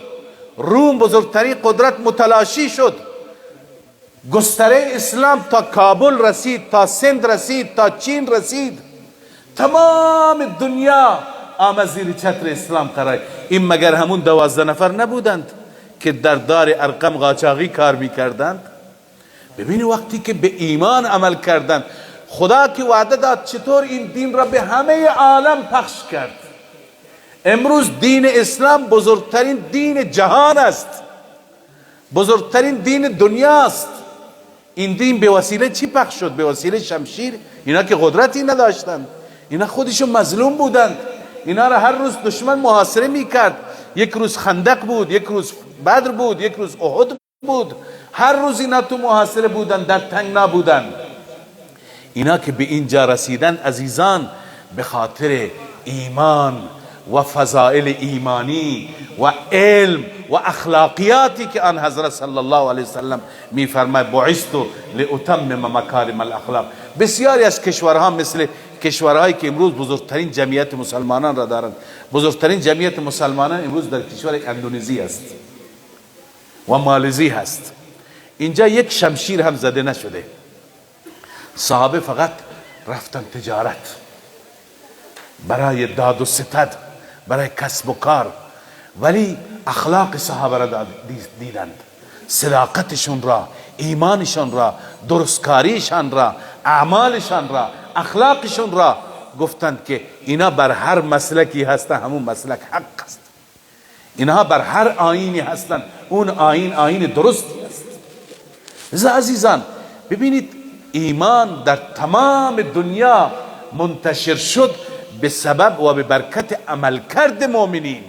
روم بزرگترین قدرت متلاشی شد. گستره اسلام تا کابل رسید، تا سند رسید، تا چین رسید. تمام دنیا آمد زیر چتر اسلام قرار. این مگر همون 12 نفر نبودند که در دار ارقم قاچاقی کار میکردند؟ ببینید وقتی که به ایمان عمل کردند، خدا که وعده داد چطور این دین را به همه عالم پخش کرد. امروز دین اسلام بزرگترین دین جهان است، بزرگترین دین دنیاست. این دین به وسیله چی پخش شد؟ به وسیله شمشیر. اینا که قدرتی نداشتند، اینا خودشون مظلوم بودند، اینا را هر روز دشمن محاصره میکرد. یک روز خندق بود، یک روز بدر بود، یک روز احد بود، هر روز اینا تو محاصره بودند، در تنگنا بودند. اینا که به اینجا رسیدن عزیزان، به خاطر ایمان و فضائل ایمانی و علم و اخلاقیاتی که آن حضرت صلی الله علیه وسلم میفرماید بعثت لاتمم مکارم الاخلاق. بسیاری از کشورها مثل کشورهایی که امروز بزرگترین جمعیت مسلمانان را دارند، بزرگترین جمعیت مسلمانان امروز در کشور اندونزی است و مالزی هست. اینجا یک شمشیر هم زده نشده. صحابه فقط رفتن تجارت، برای داد و ستد، برای کسب و کار، ولی اخلاق صحابه را دیدند، صداقتشون را، ایمانشان را، درستکاریشان را، اعمالشان را، اخلاقشون را. گفتند که اینا بر هر مسلکی هستند همون مسلک حق است، اینها بر هر آیینی هستند اون آیین آیین درستی است. عزیزان ببینید، ایمان در تمام دنیا منتشر شد به سبب و به برکت عملکرد مؤمنین،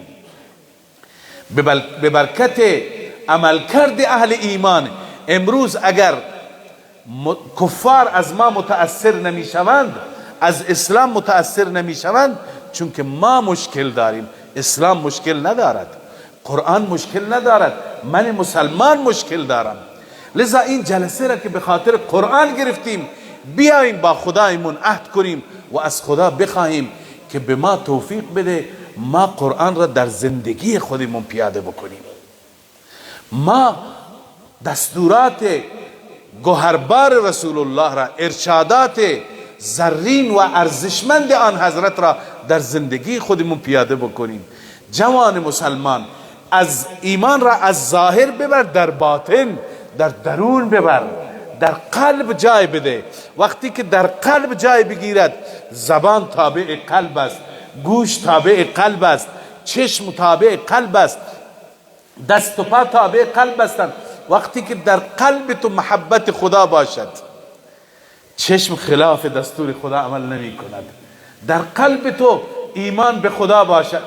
به برکت عملکرد اهل ایمان. امروز اگر کفار از ما متأثر نمیشوند، از اسلام متأثر نمیشوند، چون که ما مشکل داریم. اسلام مشکل ندارد، قرآن مشکل ندارد، من مسلمان مشکل دارم. لذا این جلسه را که به خاطر قرآن گرفتیم، بیاییم با خدایمون عهد کنیم و از خدا بخواهیم که به ما توفیق بده ما قرآن را در زندگی خودمون پیاده بکنیم. ما دستورات گوهربار رسول الله را، ارشادات زرین و ارزشمند آن حضرت را در زندگی خودمون پیاده بکنیم. جوان مسلمان از ایمان را از ظاهر ببر در باطن، در درون ببر، در قلب جای بده. وقتی که در قلب جای بگیرد، زبان تابع قلب است، گوش تابع قلب است، چشم تابع قلب است، دست و پا تابع قلب هستند. وقتی که در قلب تو محبت خدا باشد، چشم خلاف دستور خدا عمل نمی کند. در قلب تو ایمان به خدا باشد،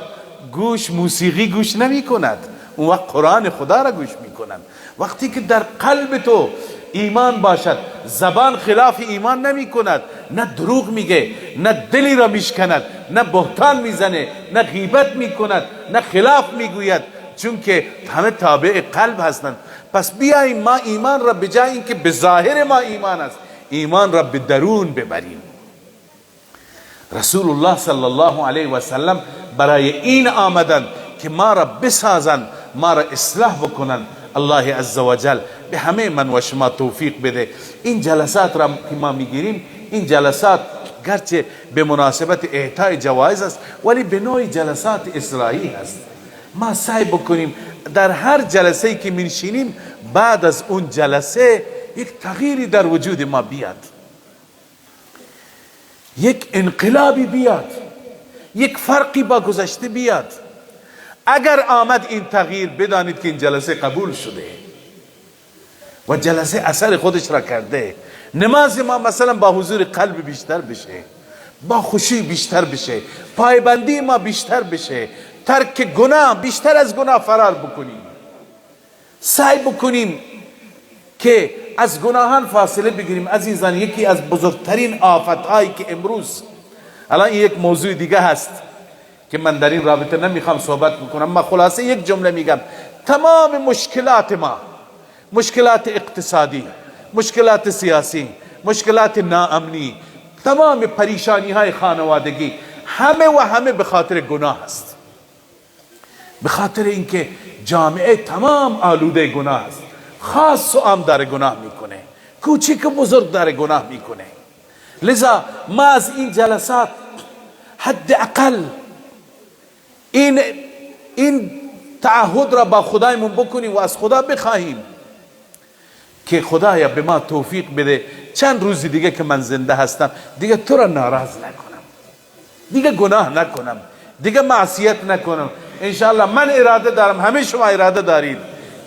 گوش موسیقی گوش نمی کند، اون وقت قرآن خدا را گوش می کند. وقتی که در قلب تو ایمان باشد، زبان خلاف ایمان نمی کند، نه دروغ میگه، نه دلی را میشکند، نه بهتان میزنه، نه غیبت میکند، نه خلاف میگوید، چون که همه تابع قلب هستند. پس بیاییم ما ایمان را به جای اینکه به ظاهر ما ایمان است، ایمان را به درون ببریم. رسول الله صلی الله علیه و سلم برای این آمدند که ما را بسازند، ما را اصلاح بکنند. الله عزوجل به همه من و شما توفیق بده. این جلسات را که ما میگیریم، این جلسات گرچه به مناسبت اعطای جوایز است، ولی به نوع جلسات اصلاحی است. ما سعی بکنیم در هر جلسه که منشینیم، بعد از اون جلسه یک تغییری در وجود ما بیاد، یک انقلابی بیاد، یک فرقی با گذشته بیاد. اگر آمد این تغییر، بدانید که این جلسه قبول شده و جلسه اثر خودش را کرده. نماز ما مثلا با حضور قلب بیشتر بشه، با خوشی بیشتر بشه، پایبندی ما بیشتر بشه، ترک گناه بیشتر از گناه فرار بکنیم، سعی بکنیم که از گناهان فاصله بگیریم. عزیزان، یکی از بزرگترین آفتهایی که امروز، الان این یک موضوع دیگه هست که من در این رابطه نمیخوام صحبت بکنم، ما خلاصه یک جمله میگم. تمام مشکلات ما، مشکلات اقتصادی، مشکلات سیاسی، مشکلات ناامنی، تمام پریشانی های خانوادگی، همه و همه به خاطر گناه است. به خاطر اینکه جامعه تمام آلوده گناه است، خاص و عام داره گناه میکنه، کوچک و بزرگ داره گناه میکنه. لذا ما از این جلسات حداقل این تعهد را با خدایمون بکنیم و از خدا بخواهیم که خدایا به ما توفیق بده چند روز دیگه که من زنده هستم دیگه تو را ناراض نکنم، دیگه گناه نکنم، دیگه معصیت نکنم. انشاءالله من اراده دارم، همه شما اراده دارید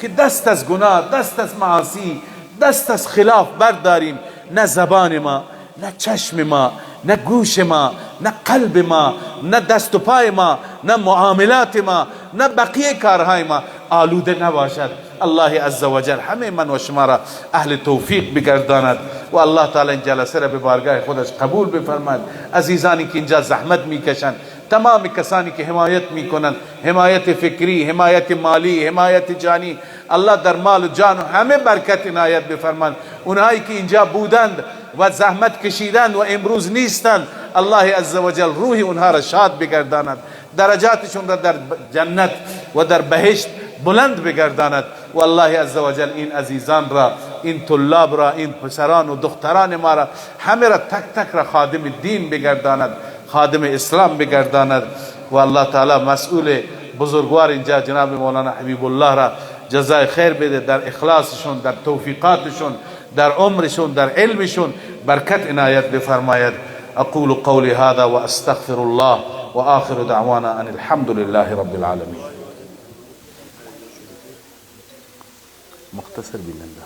که دست از گناه، دست از معاصی، دست از خلاف برداریم. نه زبان ما، نه چشم ما، نه گوش ما، نه قلب ما، نه دست و پای ما، نه معاملات ما، نه بقیه کارهای ما آلوده نباشد. الله عزوجل همه من و شما را اهل توفیق بگرداند و الله تعالی این جلسه را به بارگاه خودش قبول بفرماید. عزیزانی که اینجا زحمت میکشند، تمام کسانی که حمایت میکنند، حمایت فکری، حمایت مالی، حمایت جانی، الله در مال و جان و همه برکت عنایت بفرماند. اونهایی که اینجا بودند و زحمت کشیدند و امروز نیستند، الله عزوجل روح اونها را شاد بگرداند، درجاتشون را در جنت و در بهشت بلند بگرداند. و الله عزوجل این عزیزان را، این طلاب را، این پسران و دختران ما را، همه را تک تک را خادم دین بگرداند، خادم اسلام بگرداند. و الله تعالی مسئول بزرگوار اینجا جناب مولانا حبیب الله را جزای خیر بده، در اخلاصشون، در توفیقاتشون، در عمرشون، در علمشون برکت عنایت بفرماید. اقول قولی هذا واستغفر الله واخر دعوانا ان الحمد لله رب العالمین. مختصر بیننده.